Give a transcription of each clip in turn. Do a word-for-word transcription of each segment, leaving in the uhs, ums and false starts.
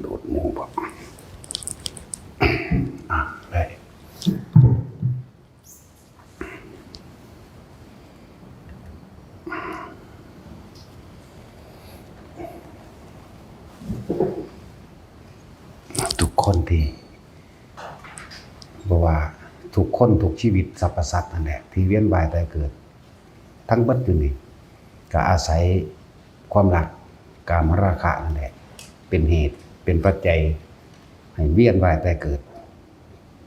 ดูดหมู่บ่ อ่ะ ได้ ทุกคนที่ บ่ว่าทุกคนทุกชีวิตสรรพสัตว์นั่นแหละ ที่เวียนว่ายตายเกิด ทั้งเบิดอยู่นี่ ก็อาศัยความรัก กามราคะนั่นแหละ เป็นเหตุ เป็นปัจจัย ให้เวียนว่ายตายเกิด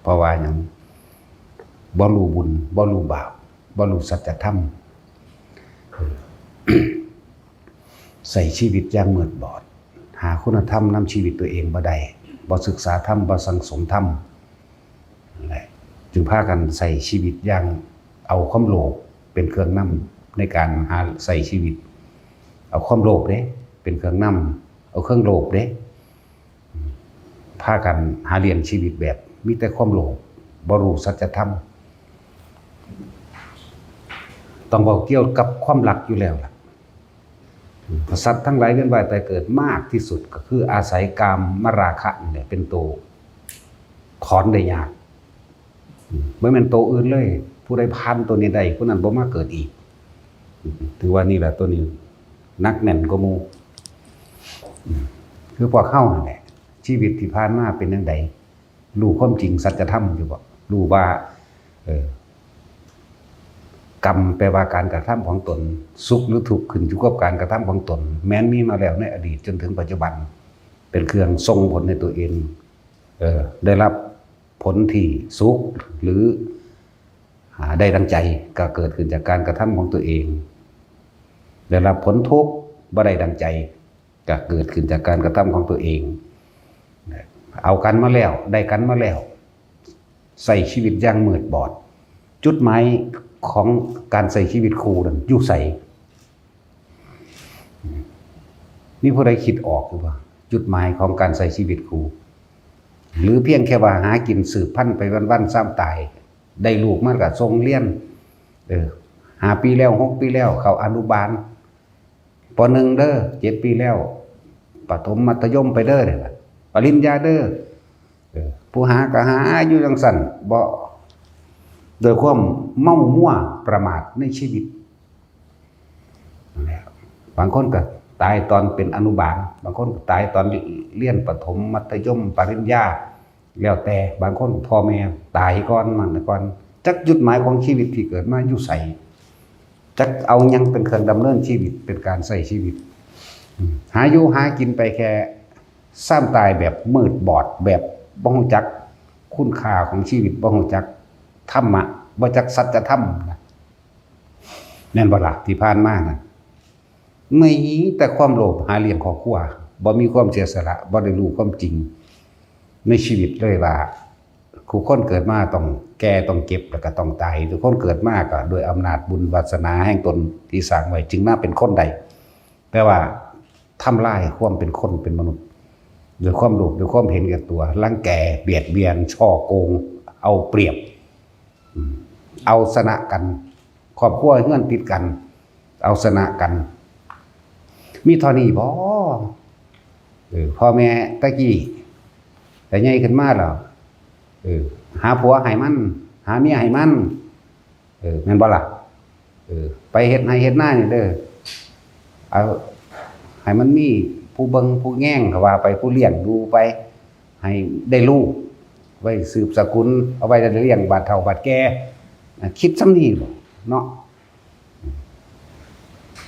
เพราะว่าหยัง บ่รู้บุญ บ่รู้บาป บ่รู้สัจธรรม ใช้ชีวิตอย่างมืดบอด หาคุณธรรมนำชีวิตตัวเองบ่ได้ บ่ศึกษาธรรม บ่สั่งสมธรรม นั่นแหละ จึงพากันใช้ชีวิตอย่างเอาความโลภเป็นเครื่องนำในการหาใช้ชีวิต เอาความโลภเด้ เป็นเครื่องนำ เอาเครื่องโลภเด้ พากันหาเลี้ยงชีวิตแบบมีแต่ความโลภ บ่รู้สัจธรรม ต้องเว้าเกี่ยวกับความรักอยู่แล้วล่ะ สัตว์ทั้งหลายเวียนว่ายตายเกิดมากที่สุดก็คืออาศัยกามราคะนี่แหละเป็นตัวถอนได้ยาก บ่แม่นตัวอื่นเลย ผู้ใดผ่านตัวนี้ได้ ผู้นั้นบ่มาเกิดอีก ถือว่านี่แหละตัวนี้หนักแน่นกว่าหมู่ คือพวกเฮานั่นแหละ ชีวิตที่ผ่านมาเป็นจั่งใด รู้ความจริงสัจธรรมอยู่บ่ รู้ว่า เออ กรรมแปลว่าการกระทำของตน สุขหรือทุกข์ขึ้นอยู่กับการกระทำของตน แม้นมีมาแล้วในอดีตจนถึงปัจจุบัน เป็นเครื่องส่งผลให้ตัวเอง เออ ได้รับผลที่สุขหรือ อ่า ได้ดังใจ ก็เกิดขึ้นจากการกระทำของตัวเอง ได้รับผลทุกข์บ่ได้ดังใจ ก็เกิดขึ้นจากการกระทำของตัวเอง เอากันมาแล้ว ได้กันมาแล้ว ใช้ชีวิตอย่างมืดบอด จุดหมายของการใช้ชีวิตคู่นั้นอยู่ไส มีผู้ใดคิดออกหรือเปล่า จุดหมายของการใช้ชีวิตคู่ หรือเพียงแค่ว่าหากินสืบพันธุ์ไปวันๆ ซ้ำตาย ได้ลูกมาก็ส่งเรียน เออ ห้าปีแล้ว หกปีแล้ว เข้าอนุบาล ป.หนึ่ง เด้อ เจ็ดปีแล้ว ประถมมัธยมไปเด้อ ปริญญาเด้อ เออ ผู้หาก็หาอยู่จั่งซั่น บ่ โดยความเมามัวประมาทในชีวิต นั่นแหละ บางคนก็ตายตอนเป็นอนุบาล บางคนก็ตายตอนเรียนประถม มัธยม ปริญญา แล้วแต่ บางคนพ่อแม่ตายก่อน มันก่อน จักจุดหมายของชีวิตที่เกิดมาอยู่ไส จักเอาหยังเป็นเครื่องดำเนินชีวิต เป็นการใช้ชีวิต อืม หาอยู่หากินไปแค่ ซ้ำตายแบบมืดบอด แบบบ่ฮู้จักคุณค่าของชีวิต บ่ฮู้จักธรรมะ บ่จักสัจธรรมนะ แม่นบ่ล่ะ ที่ผ่านมานะ มีแต่ความโลภหาเลี้ยงครอบครัว บ่มีความเสียสละ บ่ได้รู้ความจริงในชีวิตเลยว่า ทุกคนเกิดมาต้องแก่ ต้องเจ็บ แล้วก็ต้องตาย ทุกคนเกิดมาก็ด้วยอำนาจบุญวาสนาแห่งตนที่สร้างไว้ จึงมาเป็นคนได้ แต่ว่าทำลายความเป็นคนเป็นมนุษย์ ด้วยความโลภ ด้วยความเห็นแก่ตัว รังแก เบียดเบียน ฉ้อโกง เอาเปรียบ อืม เอาชนะกัน ครอบครัวเฮือนติดกัน เอาชนะกัน มีเท่านี้บ่ เออ พ่อแม่ตะกี้ แต่ใหญ่ขึ้นมาแล้ว เออ หาผัวให้มัน หาเมียให้มัน เออ แม่นบ่ล่ะ เออ ไปเฮ็ดไร่เฮ็ดนานี่เด้อ เอา ให้มันมีผู้เบิ่งผู้แยง ก็ว่าไป ผู้เลี้ยงดูไป ให้ได้ลูก ไว้สืบสกุล เอาไว้เลี้ยงบาดเฒ่าบาดแก่ อ่ะ คิดส่ำนี้บ่เนาะ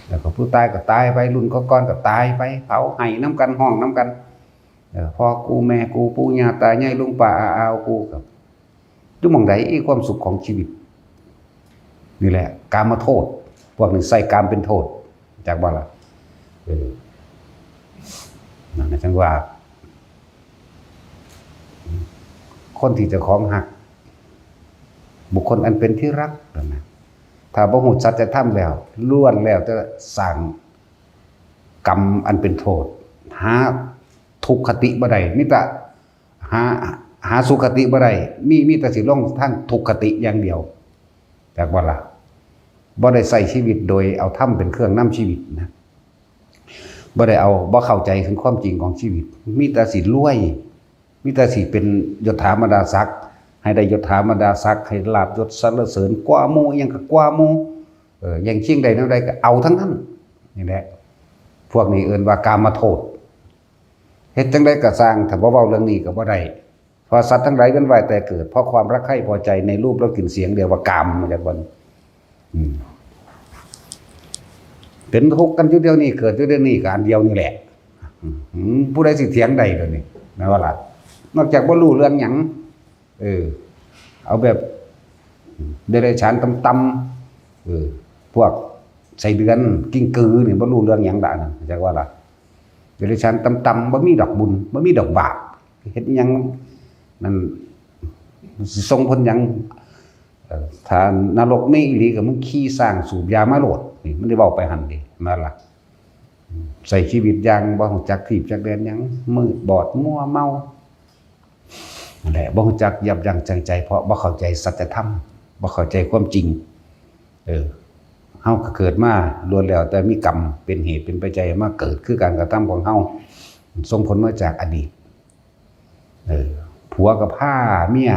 แล้วก็ผู้ตายก็ตายไป รุ่นก่อนๆก็ตายไป เผาไห้นำกัน ฮ้องนำกัน เออ พ่อกูแม่กู ปู่ย่าตายาย ลุงป้าอาอาวกู ก็อยู่หม่องใดอีความสุขของชีวิต นี่แหละ กามโทษ พวกนี้ใช้กามเป็นโทษ จักบ่ล่ะ เออ นั่นแหละจั่งว่า คนที่เจ้าของฮัก บุคคลอันเป็นที่รักนั่นนะ ถ้าบ่ฮู้สัจธรรมแล้ว ล้วนแล้วแต่สร้างกรรมอันเป็นโทษ หาทุกขติบ่ได้ มีแต่หา หาสุขติบ่ได้ มี มีแต่สิลงทางทุกขติอย่างเดียว จักบ่ล่ะ บ่ได้ใช้ชีวิตโดยเอาธรรมเป็นเครื่องนำชีวิตนะ บ่ได้เอา บ่เข้าใจถึงความจริงของชีวิต มีแต่สิรวย มีแต่สิเป็นยศถาบรรดาศักดิ์ ให้ได้ยศถาบรรดาศักดิ์ ให้ลาภยศสรรเสริญกว่าหมู่ อิหยังก็กว่าหมู่ เออ แย่งชิงได้แนวใดก็เอาทั้งนั้น นี่แหละ พวกนี้เอิ้นว่ากามโทษ เฮ็ดจั่งใดก็ซ่าง ถ้าบ่เว้าเรื่องนี้ก็บ่ได้ เพราะสัตว์ทั้งหลายเวียนว่ายแต่เกิด เพราะความรักใคร่พอใจในรูปรสกลิ่นเสียง เรียกว่ากาม มาจากวัน อืม เป็นทุกข์กันอยู่เดี๋ยวนี้ เกิดอยู่เดี๋ยวนี้ก็อันเดียวนี่แหละ อืม ผู้ใดสิเถียงได้เดี๋ยวนี้ แม่นบ่ล่ะ นอกจากบ่รู้เรื่องหยัง เออ เอาแบบเดรัจฉานต่ำๆ เออ พวกไส้เดือน กิ้งกือนี่บ่รู้เรื่องหยังดอกนั่น จักว่าล่ะ เดรัจฉานต่ำๆ บ่มีดอกบุญ บ่มีดอกบาป เฮ็ดหยัง นั่น สิส่งผลหยัง เอ่อ ถ้านรกมีอีหลีก็มึงขี่ช้างสูบยามาโลด นี่มันได้เว้าไปหั่นเด้ แม่นล่ะ ใช้ชีวิตอย่างบ่รู้จักถีบจักแดนหยัง มืดบอดมัวเมา นั่นแหละ บ่รู้จักยับยั้งชั่งใจ เพราะบ่เข้าใจสัจธรรม บ่เข้าใจความจริง เออ เฮาก็เกิดมาล้วนแล้วแต่มีกรรมเป็นเหตุเป็นปัจจัยมาเกิด คือการกระทำของเฮาส่งผลมาจากอดีต เออ ผัวก็พาเมีย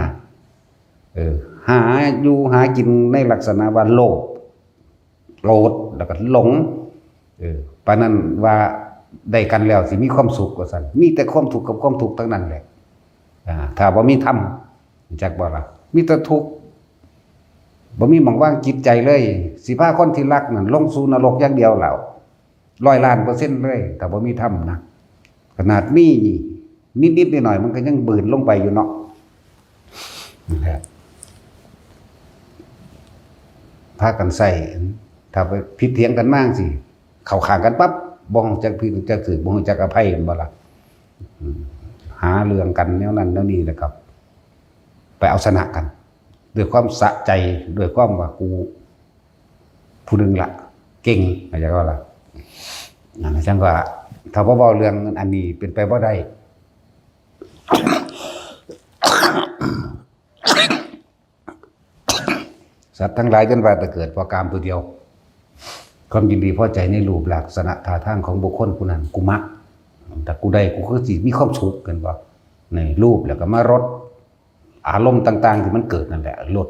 เออ หาอยู่หากินในลักษณะว่าโลภ โกรธ แล้วก็หลง เออ ปานนั้นว่าได้กันแล้วสิมีความสุขว่าซั่น มีแต่ความทุกข์กับความทุกข์ทั้งนั้นแหละ อ่า ถ้าบ่มีธรรม จักบ่ล่ะ มีแต่ทุกข์ บ่มีหม่องวางจิตใจเลย สิพาคนที่รักนั่นลงสู่นรกอย่างเดียวแล้ว ร้อยล้านเปอร์เซ็นต์เลย ถ้าบ่มีธรรมนะ ขนาดมีนิดๆหน่อยๆ มันก็ยังบืนลงไปอยู่เนาะ นั่นแหละ พากันใช้ ถ้าไปผิดเถียงกันมาจั่งซี้ เข้าข้างกันปั๊บ บ่รู้จักผิด รู้จักถูก บ่รู้จักอภัย แม่นบ่ล่ะ อืม หาเรื่องกันแนวนั้นแนวนี้ แล้วก็ไปเอาชนะกัน ด้วยความสะใจ ด้วยความว่ากูผู้หนึ่งละ เก่ง เข้าใจบ่ล่ะ นั่นล่ะ จั่งว่า ถ้าบ่เว้าเรื่องอันนี้เป็นไปบ่ได้ สัตว์ทั้งหลายจนว่าแต่เกิดเพราะกามตัวเดียว ความยินดีพอใจในรูปลักษณะท่าทางของบุคคลผู้นั้น กูมัก ถ้ากูได้กูคือสิมีความสุข แม่นบ่ ในรูปแล้วก็มารส อารมณ์ต่างๆที่มันเกิดนั่นแหละ รส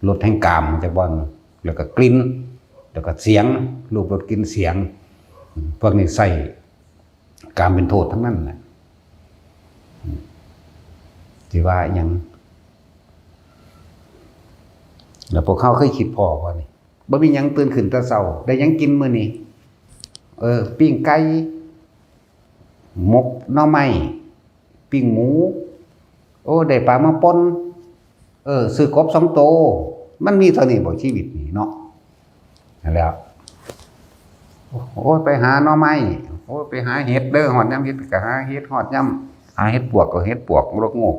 รสแห่งกาม จักบ่ แล้วก็กลิ่น แล้วก็เสียง รูป รส กลิ่น เสียง พวกนี้ใช้กามเป็นโทษทั้งนั้นแหละ สิว่าหยัง แล้วพวกเฮาเคยคิดพ้อบ่นี่ บ่มีหยัง ตื่นขึ้นแต่เช้า ได้หยังกินมื้อนี้ เออ ปิ้งไก่ หมกหน่อไม้ ปิ้งหมู โอ้ ได้ปลามาป่น เออ ซื้อกบสองโต มันมีเท่านี้บ่ ชีวิตนี่เนาะ นั่นแหละ โอ้ย ไปหาหน่อไม้ โอ้ย ไปหาเห็ดเด้อ ฮอดยามเห็ดก็หาเห็ด ฮอดยามหาเห็ดปวกก็เห็ดปวก รกโงก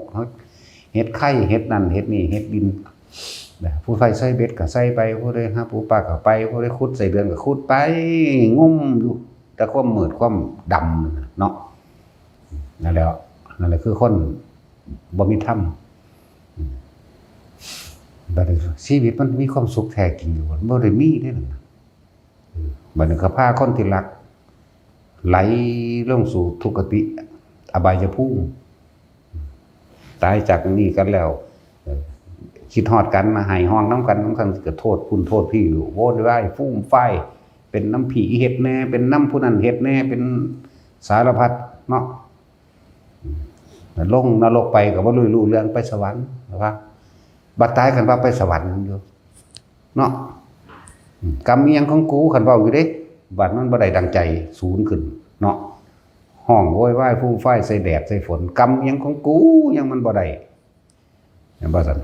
เห็ดไข่ เห็ดนั่น เห็ดนี่ เห็ดดิน ผู้ใดใส่เบ็ดก็ใส่ไป ผู้ใดหาปูปลาก็ไป ผู้ใดขุดไส้เดือนก็ขุดไป งมอยู่ แต่ความมืดความดำนั่นน่ะเนาะ นั่นแหละ นั่นแหละคือคนบ่มีธรรม อืม บัดนี้ชีวิตมันมีความสุขแท้จริงอยู่บ่ บ่ได้มีเด้นั่นน่ะ อืม บัดนี้ก็พาคนที่รัก ไหลลงสู่ทุกขติ อบายภูมิ ตายจากนี้กันแล้ว เอ่อ คิดฮอดกัน มาไห้ฮ้องนำกัน บางครั้งก็โทษพุ้นโทษพี้อยู่ โวยวายฟูมฟาย เป็นนำพี้เฮ็ดแหน่ เป็นนำผู้นั้นเฮ็ดแหน่ เป็นสารพัดเนาะ ลงนรกไปก็บ่รู้เรื่อง ไปสวรรค์ ว่า บัดตายคันว่าไปสวรรค์อยู่ เนาะ อืม กรรมอิหยังของกู คันเว้าอยู่เด้ บัดมันบ่ได้ดังใจ สูญขึ้นเนาะ ฮ้องโวยวายฟูมฟายใส่แดดใส่ฝน กรรมอิหยังของกู ยังมันบ่ได้ แม่นบ่ซั่น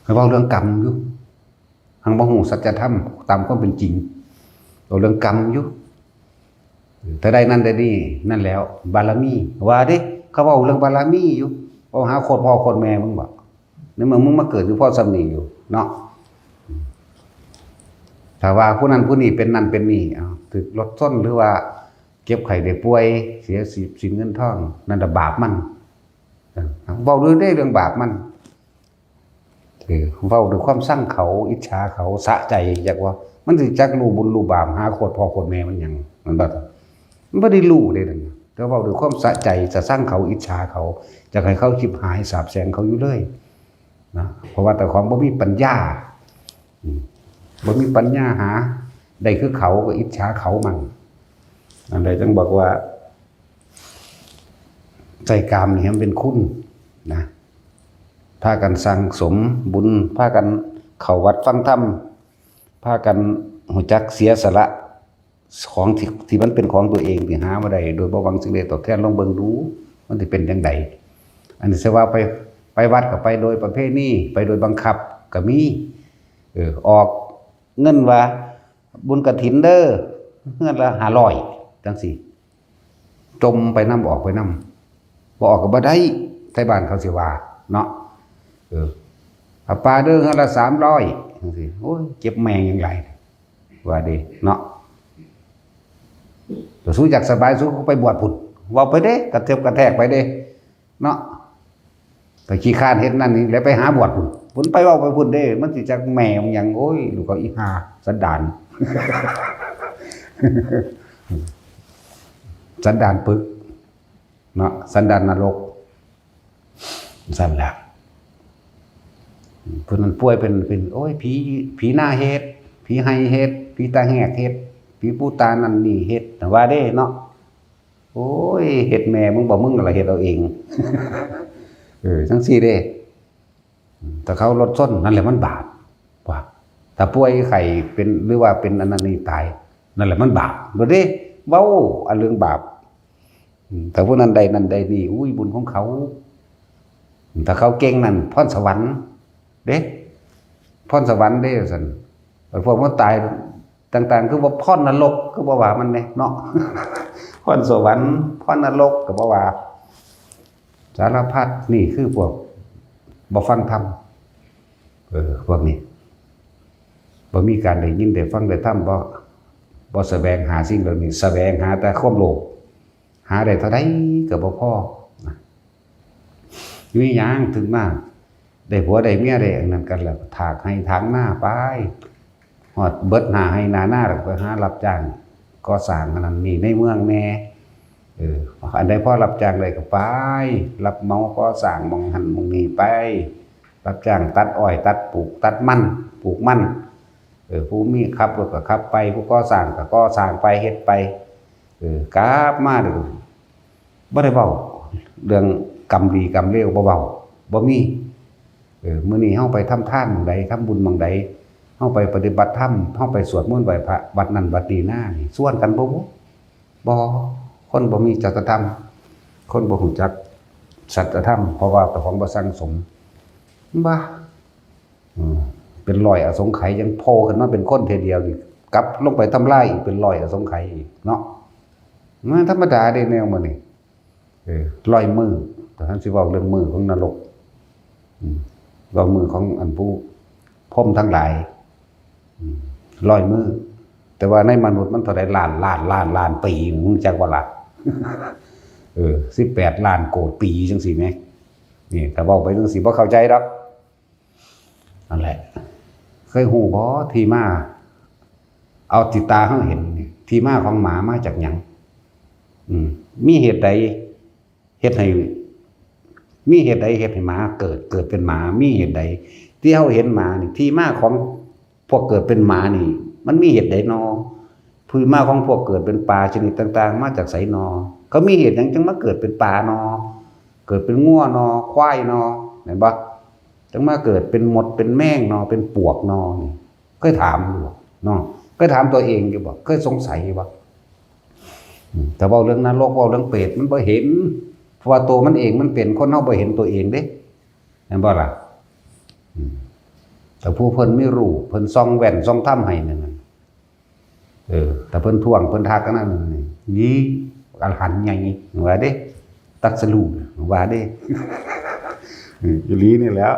คันเว้าเรื่องกรรมอยู่ หังบ่ฮู้สัจธรรมตามความเป็นจริง เว้าเรื่องกรรมอยู่ ถ้าได้นั่นได้นี่ นั่นแล้ว บารมี ว่าเด้ เขาเว้าเรื่องบารมีอยู่ เว้าหาโคตรพ่อโคตรแม่มึงบ่ ในเมื่อมึงมาเกิดอยู่พอส่ำนี้อยู่เนาะ ถ้าว่าผู้นั้นผู้นี้เป็นนั่นเป็นนี่ เอ้า ถูกรถชนหรือว่าเจ็บไข้ได้ป่วย เสียทรัพย์สินเงินทอง นั่นน่ะบาปมัน เออ เว้าด้วยเด้เรื่องบาปมัน เออ เว้าด้วยความซังเขา อิจฉาเขา สะใจ จักว่า มันสิจักรู้บุญรู้บาป หาโคตรพ่อโคตรแม่มันหยัง มันบ่ มันบ่ได้รู้เด้นั่น แต่เว้าด้วยความสะใจ สะซังเขา อิจฉาเขา อยากให้เขาชิบหายสาบแช่งเขาอยู่เลยนะ เพราะว่าเจ้าของบ่มีปัญญา อืม บ่มีปัญญาหา ได้คือเขาก็อิจฉาเขามั่ง อันใดจังบอกว่า ใส่กามนี่ให้มันเป็นคุณนะ พากันสั่งสมบุญ พากันเข้าวัดฟังธรรม พากันรู้จักเสียสละ ของที่ ที่มันเป็นของตัวเองที่หามาได้ โดยบ่หวังสิ่งใดตอบแทน ลองเบิ่งดู มันสิเป็นจั่งใด อันนี้สิว่าไป ไปวัดก็ไปโดยประเพณี ไปโดยบังคับก็มี เออ ออกเงินว่า บุญกฐินเด้อ เฮือนละห้าร้อย จั่งซี้ จ่มไปนำ ออกไปนำ บ่ออกก็บ่ได้ ไทบ้านเขาสิว่าเนาะ เออ ผ้าป่าเด้อ เฮือนละสามร้อย จั่งซี้ โอ้ย เจ็บแม่งหยังหลาย ว่าเด้เนาะ แต่สู้อยากสบาย สู้ก็ไปบวชพุ้น เว้าไปเด้ กระเถิบกระแทกไปเด้เนาะ ก็ขี้คร้านเฮ็ดนั่นนี่ แล้วไปหาบวชพุ้น พุ้นไปเว้าไปพุ้นเด้ มันสิจักแม่มันหยัง โอ้ย ลูกเขาอีห่า สันดาน สันดานปึก เนาะ สันดานนรก ซั่นแหละ ผู้นั้นป่วยเป็น เป็น โอ้ย ผี ผีหน้าเฮ็ด ผีไห้เฮ็ด ผีตาแหกเฮ็ด ผีปูตานั่นนี่เฮ็ด ว่าเด้เนาะ โอ้ย เฮ็ดแม่มึงบ่ มึงละเฮ็ดเอาเอง เออ จั่งซี้เด้ ถ้าเขารถชน นั่นแหละมันบาป ว่า ถ้าป่วยไข้เป็น หรือว่าเป็นอันนั้นนี่ตาย นั่นแหละมันบาป บ่เด้ เว้าอันเรื่องบาป อืม ถ้าผู้นั้นได้นั่นได้นี่ อุ้ย บุญของเขา ถ้าเขาเก่งนั่น พรสวรรค์เด้ พรสวรรค์เด้ ซั่น พวกมันตายต่างๆ คือว่าพรนรก คือบ่ว่ามันเด้เนาะ พรสวรรค์ พรนรก ก็บ่ว่า สารพัด นี่คือพวกบ่ฟังธรรม เออ พวกนี้ บ่มีการได้ยินได้ฟังได้ธรรม บ่ บ่แสวงหาสิ่งเหล่านี้ แสวงหาแต่ความโลภ หาได้เท่าใดก็บ่พอนะ มีหยังถึงมา ได้ผัวได้เมียได้อันนั้นกันแล้ว ถากไฮ่ถางนาไป ฮอดเบิดหน้าไฮ่หน้านา แล้วไปหารับจ้างก่อสร้างอันนั้นนี่ในเมืองแหน่ เออ อันใดพอรับจ้างได้ก็ไป รับเหมาก่อสร้างหม่องหั่นหม่องนี่ไป รับจ้างตัดอ้อย ตัดปลูก ตัดมัน ปลูกมัน เออ ผู้มีขับรถก็ขับไป ผู้ก่อสร้างก็ก่อสร้างไป เฮ็ดไป เออ กลับมาเด้อ บ่ได้เว้าเรื่องกรรมดีกรรมเลว บ่เว้า บ่มี เออ มื้อนี้เฮาไปทำทานหม่องใด ทำบุญหม่องใด เฮาไปปฏิบัติธรรม เฮาไปสวดมนต์ไหว้พระวัดนั่นวัดนี้นะ นี่ ชวนกันบ่บุ บ่ คนบ่มีจริยธรรม คนบ่รู้จักสัจธรรม เพราะว่าเจ้าของบ่สั่งสม บ่า อืม เป็นร้อยอสงไขยยังโผล่ขึ้นมาเป็นคนเทื่อเดียวนี่ กลับลงไปทำลายอีกเป็นร้อยอสงไขยอีกเนาะ มันธรรมดาเด้แนวมื้อนี้ เออ ร้อยมื้อ แต่ท่านสิเว้าเรื่องมื้อของนรก อืม เว้ามื้อของอันผู้พรหมทั้งหลาย อืม ร้อยมื้อ แต่ว่าในมนุษย์มันเท่าใดล้าน ล้าน ล้าน ล้านปี มึงจักว่าล่ะ เออ สิบแปดล้านโกดปีจั่งซี้แหม นี่ ถ้าเว้าไปจั่งซี้บ่เข้าใจดอก นั่นแหละ เคยฮู้บ่ ที่มา เอาที่ตาเฮาเห็นนี่ ที่มาของหมามาจากหยัง อืม มีเหตุใดเฮ็ดให้ มีเหตุใดเฮ็ดให้หมาเกิด เกิดเป็นหมา มีเหตุใด ที่เฮาเห็นหมานี่ ที่มาของพวกเกิดเป็นหมานี่ มันมีเหตุใดนอ ที่มาของพวกเกิดเป็นปลาชนิดต่างๆ มาจากไสนอ เขามีเหตุหยังจั่งมาเกิดเป็นปลานอ เกิดเป็นงัวนอ ควายนอ แม่นบ่ จั่งมาเกิดเป็นมด เป็นแมงนอ เป็นปวกนอ นี่ เคยถามอยู่บ่เนาะ เคยถามตัวเองอยู่บ่ เคยสงสัยอยู่บ่ อืม ถ้าเว้าเรื่องนรก เว้าเรื่องเปรต มันบ่เห็น เพราะว่าตัวมันเองมันเป็น คนเฮาบ่เห็นตัวเองเด้ แม่นบ่ล่ะ อืม แต่ผู้เพิ่นมีรูป เพิ่นส่องแว่นส่องธรรมให้นั่นน่ะ เออ แต่เพิ่นท้วง เพิ่นทักอันนั้นนี่ นี่อรหันต์ใหญ่ว่าเด้ ตรัสรู้ว่าเด้ อืม อีหลีนี่แหล้ว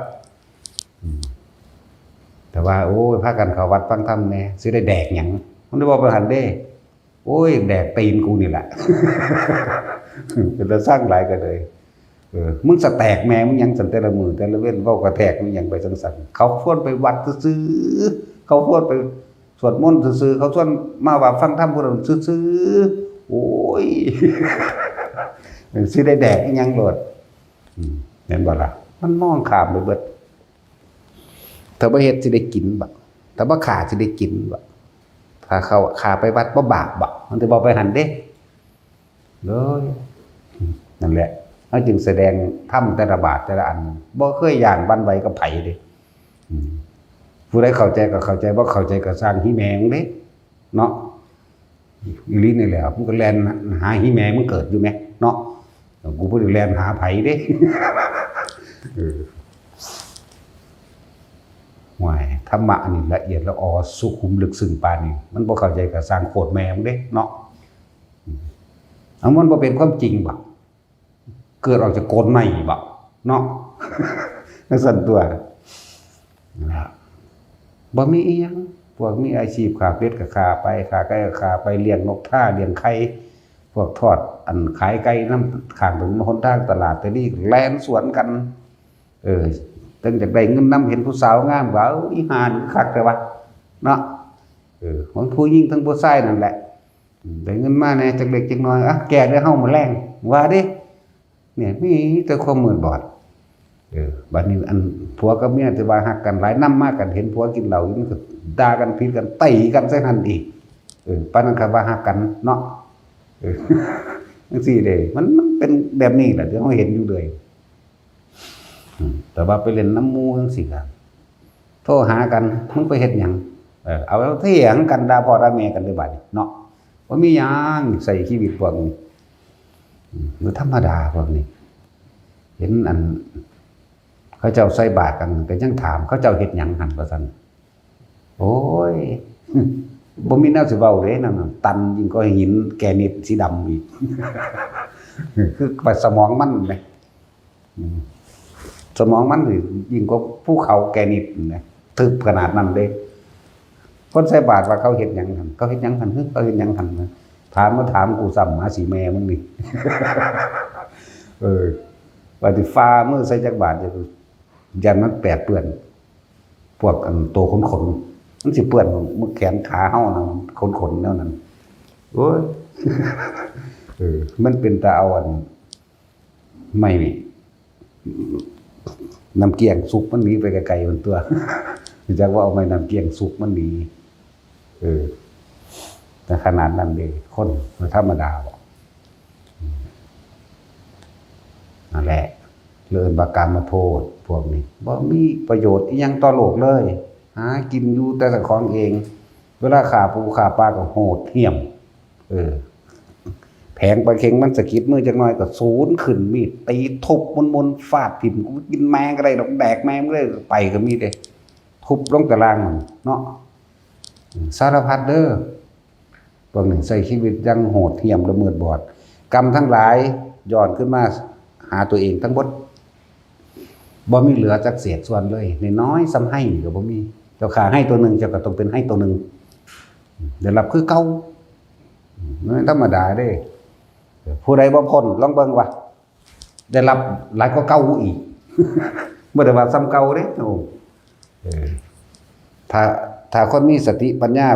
อืม แต่ว่า โอ้ย พากันเข้าวัดฟังธรรมแหน่ สิได้แดกหยัง มันได้บอกไปหันเด้ โอ้ย แดกตีนกูนี่แหละ เป็นตาซังหลายก็เลย เออ มึงสะแตกแม่มึงหยังสันแต่ละมื้อแต่ละเว็น เว้ากระแทกมึงหยังไปจั่งสัน เขาชวนไปวัดซื่อๆ เขาชวนไปสวดมนต์ซื่อๆ เขาชวนมาว่าฟังธรรมผู้นั้นซื่อ โอ้ย มันสิได้แดกอิหยังโลด อืม เห็นบ่ล่ะ มันมองข้ามไปเบิด ถ้าบ่เฮ็ดสิได้กินบ่ ถ้าบ่ฆ่าสิได้กินบ่ ถ้าเขาฆ่าไปวัดบ่บาปบ่ มันสิบ่ไปหั่นเด้ เลย นั่นแหละ เขาจึงแสดงธรรมแต่ละบาทแต่ละอัน บ่เคยย้านหวั่นไหวกับไผเด้ อืม ผู้ใดเข้าใจก็เข้าใจ บ่เข้าใจก็ซ่างฮีแม่งเด้ เนาะ อีหลีนี่แหละ มันก็แล่นหาฮีแม่งมันเกิดอยู่แหม เนาะ กูบ่ได้แล่นหาไผเด้ เออ ห่วย ธรรมะนี่ละเอียดละออสุขุมลึกซึ้งปานนี้ มันบ่เข้าใจก็ซ่างโคตรแม่งเด้ เนาะ อืม เอามันบ่เป็นความจริงบ่ เกิดออกจากโกนไหมบ่ เนาะ จั่งซั่นตั๊ว นะ บ่มีอิหยัง พวกมีอาชีพฆ่าเป็ดก็ฆ่าไป ฆ่าไก่ก็ฆ่าไป เลี้ยงนกท่า เลี้ยงไข่ พวกทอด อันขายไก่นำข้างถนนหนทางตลาด แต่นี่แล่นสวนกัน เออ จั่งอยากได้เงินนำ เห็นผู้สาวงามก็ "เอ้า อีห่านี่คักแท้วะ" เนาะ เออ ทั้งผู้หญิงทั้งผู้ชายนั่นแหละ อืม ได้เงินมาแหน่จักเล็กจักน้อย อ่ะ แก้เด้อเฮามื้อแลง ว่าเด้ เนี่ย มีแต่ความมืดบอด เออ บัดนี้อันผัวกับเมียที่ว่าฮักกันหลาย นำมากัน เห็นผัวกินเหล้าอยู่ มันก็ด่ากัน ผิดกัน ตีกันใส่หั่นอีก เออ ปานนั้นก็ว่าฮักกันเนาะ เออ จั่งซี้เด้ มัน มันเป็นแบบนี้แหละ ที่เราเห็นอยู่เลย อืม แต่ว่าไปเล่นนำหมู่จั่งซี้ก็โทรหากัน "มึงไปเฮ็ดหยัง" เออ เอาเถียงกัน ด่าพ่อด่าแม่กันเด้บัดนี้เนาะ บ่มีหยัง ใช้ชีวิตพวกนี้ อืม บ่ธรรมดาพวกนี้ เห็นอัน เขาเจ้าใส่บาตรกัน ก็ยังถาม "เขาเจ้าเฮ็ดหยังหั่น" ว่าซั่น โอ้ย บ่มีแนวสิเว้าเด้ นั่นน่ะ ตันยิ่งกว่าหินแกรนิตสีดำอีก คือสมองมันแหม อืม สมองมันนี่ยิ่งกว่าภูเขาแกรนิตนะ ทึบขนาดนั้นเด้ คนใส่บาตรว่าเขาเฮ็ดหยังหั่น เขาเฮ็ดหยังหั่น เฮ้ย เขาเฮ็ดหยังหั่นนะ ถามมาถามกูซ้ำ หมาสิแม่มึงนี่ เออ ว่าสิฝ่ามือใส่จักบาตร ย่านมันแปดเปื้อน พวกอันโตขนๆ มันสิเปื้อนมือแขนขาเฮานะ ขนๆ แนวนั้น โอ้ย เออ มันเป็นตาเอาอัน ไม้ น้ำเกี้ยงสุกมันหนีไปไกลๆ มันตั๊ว จักว่าเอาไม้น้ำเกี้ยงสุกมันหนี เออ แต่ขนาดนั้นเด้ คนบ่ธรรมดาบ่ อืม นั่นแหละ เอิ้นว่ากามโพธิ พวกนี้ บ่มีประโยชน์อิหยังต่อโลกเลย หากินอยู่แต่เจ้าของเอง เวลาฆ่าปูฆ่าปลาก็โหดเหี้ยม เออ แผงปลาเค็งมันสะกิดมือจักหน่อยก็สูนขึ้นมีดตีทุบมนๆ ฟาดถิ่ม "กูกินแม่งก็ได้ดอก แดกแม่งเลย" ไปก็มีเด้ ทุบลงตารางมันเนาะ สารพัดเด้อ พวกนี้ใช้ชีวิตอย่างโหดเหี้ยมและมืดบอด กรรมทั้งหลายย้อนขึ้นมาหาตัวเองทั้งหมด บ่มีเหลือจักเศษส่วนเลย น้อยๆ ส่ำไฮ่นี่ก็บ่มี เจ้าฆ่าไฮ่ตัวหนึ่ง เจ้าก็ต้องเป็นไฮ่ตัวหนึ่ง ได้รับคือเก่า มันธรรมดาเด้ ผู้ใดบ่พ้น ลองเบิ่งว่า ได้รับหลายกว่าเก่าอีก บ่ได้ว่าส่ำเก่าเด้ โอ้ เออ ถ้า ถ้าคนมีสติปัญญา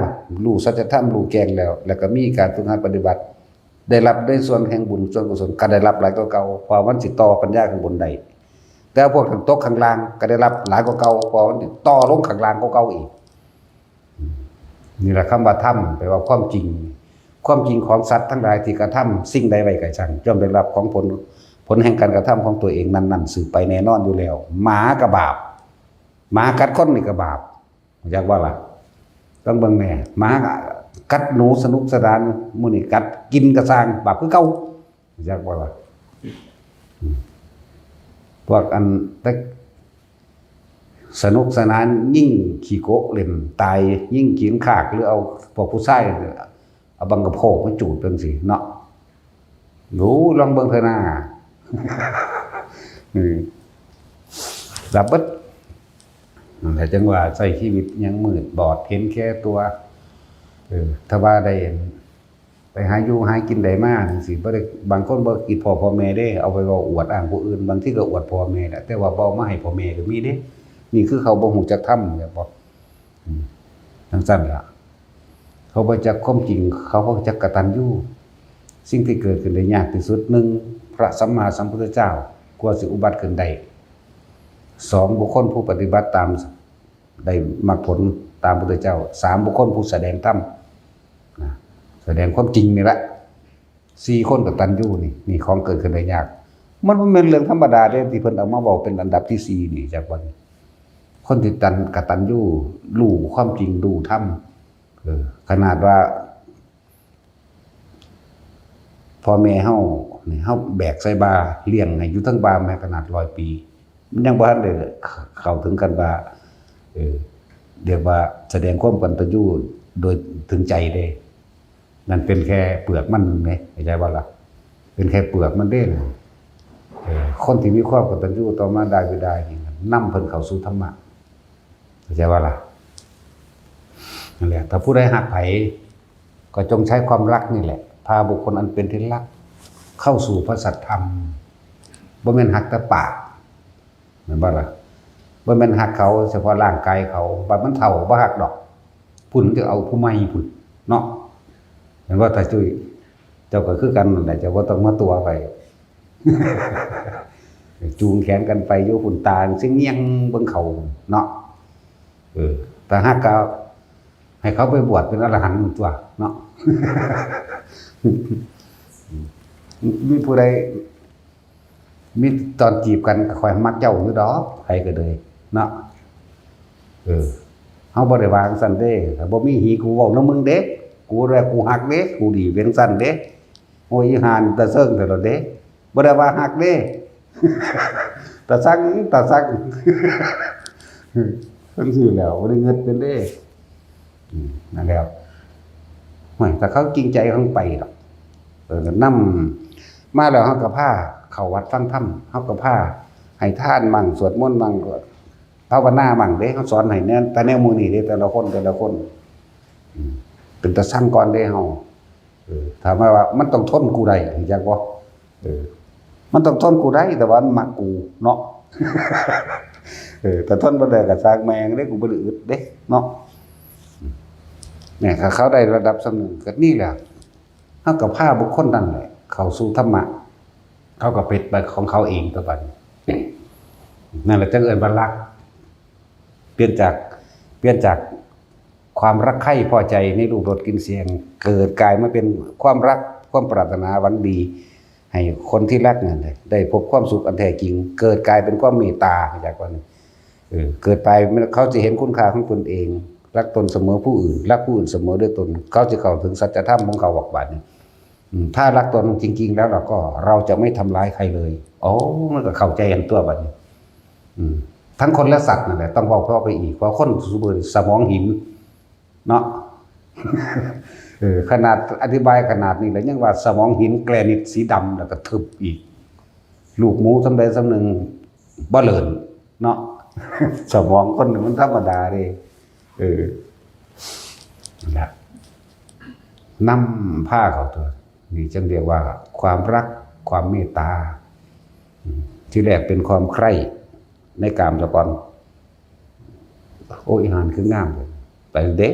รู้สัจธรรม รู้แจ้งแล้ว แล้วก็มีการฝึกหัดปฏิบัติ ได้รับในส่วนแห่งบุญส่วนกุศล ก็ได้รับหลายกว่าเก่า เพราะมันสิต่อปัญญาข้างบนได้ แต่พวกตกข้างล่างก็ได้รับหลายกว่าเก่า เพราะมันสิต่อลงข้างล่างกว่าเก่าอีก นี่แหละคำว่าธรรม แปลว่าความจริง ความจริงของสัตว์ทั้งหลายที่กระทำสิ่งใดไว้ก็ช่าง ย่อมได้รับของผล ผลแห่งการกระทำของตัวเองนั้นๆ สืบไปแน่นอนอยู่แล้ว หมาก็บาป หมากัดคนนี่ก็บาป จักว่าล่ะ ต้องเบิ่งแน่ หมากัดหนูสนุกสนาน มื้อนี้กัดกินก็ซ่าง บาปคือเก่า จักว่าล่ะ อืม พวกอันแต่สนุกสนาน ยิงขี้โกะเล่นตาย ยิงขี้ขาก หรือเอาพวกผู้ชาย เอาบังกะโพกมาจูดจั่งซี้เนาะ ดู ลองเบิ่งเถอะนะ อืม ดับเบิด นั่นแหละจั่งว่าใช้ชีวิตยังมืดบอด เห็นแก่ตัว เออ ถ้าว่าได้ ไปหาอยู่หากินได้มาจั่งซี้ บ่ได้ บางคนบ่คิดพ้อพ่อแม่เด้ เอาไปเว้าอวดอ้างผู้อื่น บางทีก็อวดพ่อแม่แหละ แต่ว่าบ่เอามาให้พ่อแม่ก็มีเด้ นี่คือเขาบ่ฮู้จักธรรม แม่นบ่ อืม จั่งซั้นล่ะ เขาบ่จักความจริง เขาบ่จักกตัญญู สิ่งที่เกิดขึ้นได้ยากที่สุด หนึ่ง พระสัมมาสัมพุทธเจ้า กว่าสิอุบัติขึ้นได้ สอง บุคคลผู้ปฏิบัติตาม ได้มรรคผลตามพุทธเจ้า สาม บุคคลผู้แสดงธรรมนะ แสดงความจริงนี่แหละ สี่ คนกตัญญูนี่ นี่ของเกิดขึ้นได้ยาก มันบ่แม่นเรื่องธรรมดาเด้ ที่เพิ่นเอามาเว้าเป็นอันดับที่สี่นี่ จากวัน คนที่ตัน กตัญญู รู้ความจริง รู้ธรรม เออ ขนาดว่า พ่อแม่เฮานี่ เฮาแบกใส่บ่า เลี้ยงให้อยู่เทิงบ่าแม่ขนาดร้อยปี มันยังบ่ทันได้เข้าถึงกันว่า เออ เรียกว่าแสดงความกตัญญูโดยถึงใจเด้ นั่นเป็นแค่เปลือกมันเด้ เข้าใจบ่ล่ะ เป็นแค่เปลือกมันเด้นะ เออ คนที่มีความกตัญญูต่อมารดาบิดานี่ นำเพิ่นเข้าสู่ธรรมะ เข้าใจบ่ล่ะ นั่นแหละ ถ้าผู้ใดฮักไผ ก็จงใช้ความรักนี่แหละ พาบุคคลอันเป็นที่รัก เข้าสู่พระสัทธรรม บ่แม่นฮักแต่ปาก แม่นบ่ล่ะ บ่แม่นฮักเขาเฉพาะร่างกายเขา บัดมันเฒ่าบ่ฮักดอก พุ้นจะเอาผู้ใหม่พุ้นเนาะ แม่นบ่ ตาจุ้ย เจ้าก็คือกันนั่นแหละ เจ้าบ่ต้องมาตั๋วไป จูงแขนกันไปอยู่พุ้น ตาเสียงเงี่ยงเบิ่งเขาเนาะ เออ ถ้าฮักก็ให้เขาไปบวชเป็นอรหันต์ตัวเนาะ มีผู้ใด มีตอนจีบกันก็ค่อยมักเจ้าอยู่ดอก ใครก็เลยเนาะ เออ เฮาบ่ได้ว่าจั่งซั้นเด้ ถ้าบ่มีหีกูเว้านำมึงเด้ กูแลกูฮักเด้ กูดีเป็นซั้นเด้ โอ้ย อีห่านี่ตาเซิงแต่ละเด้ บ่ได้ว่าฮักเด้ ตาซัง ตาซัง จั่งซี้แหล้ว บ่ได้เงิดเป็นเด้ อืม นั่นแหล้ว ห้วย ถ้าเขาจริงใจเขาไปดอก เออ นำมาแล้วเฮาก็พาเข้าวัดฟังธรรม เฮาก็พาให้ทานมั่ง สวดมนต์มั่ง ภาวนามั่งเด้ เฮาสอนให้แนว แต่แนวหมู่นี้เด้ แต่ละคน แต่ละคน อืม เป็นตาซังก่อนเด้เฮา เออ ถามว่า มันต้องทนกูได้ รู้จักบ่ เออ มันต้องทนกูได้ แต่ว่ามันมักกูเนาะ เออ แต่ทนบ่ได้ก็ซ่างแม่งเด้ กูบ่ได้อึดเด้เนาะ เนี่ย ถ้าเขาได้ระดับส่ำหนึ่งก็นี่แหละ เฮาก็พาบุคคลนั่นแหละ เข้าสู่ธรรมะ เขาก็เป็นไปของเขาเองต่อไป นั่นแหละจั่งเอิ้นว่ารัก เปลี่ยนจาก เปลี่ยนจากความรักใคร่พอใจในรูปรสกลิ่นเสียง เกิดกลายมาเป็นความรัก ความปรารถนาหวังดี ให้คนที่รักนั่นแหละได้พบความสุขอันแท้จริง เกิดกลายเป็นความเมตตา จากวัน เออ เกิดไปเขาจะเห็นคุณค่าของตนเอง รักตนเสมอผู้อื่น รักผู้อื่นเสมอด้วยตน เขาจะเข้าถึงสัจธรรมของเขาออกบาดนี้ อืม ถ้ารักตนจริงๆแล้วเราก็ เราจะไม่ทำร้ายใครเลย โอ้ มันก็เข้าใจกันตัวบัดนี้ อืม ทั้งคนและสัตว์นั่นแหละ ต้องเว้าต่อไปอีก เพราะคนซุมื้อนี้สมองหิน เนาะ เออ ขนาดอธิบายขนาดนี้แล้วยังว่าสมองหินแกรนิตสีดำแล้วก็ทึบอีก ลูกหมูส่ำใดส่ำหนึ่งบ่เลินเนาะ สมองคนนี่มันธรรมดาเด้ เออ นั่นแหละ นำพาเข้าตัว นี่จั่งเรียกว่าความรัก ความเมตตา อืม ทีแรกเป็นความใคร่ในกามซะก่อน โอ้ย อีห่านี่คืองาม ไปเด้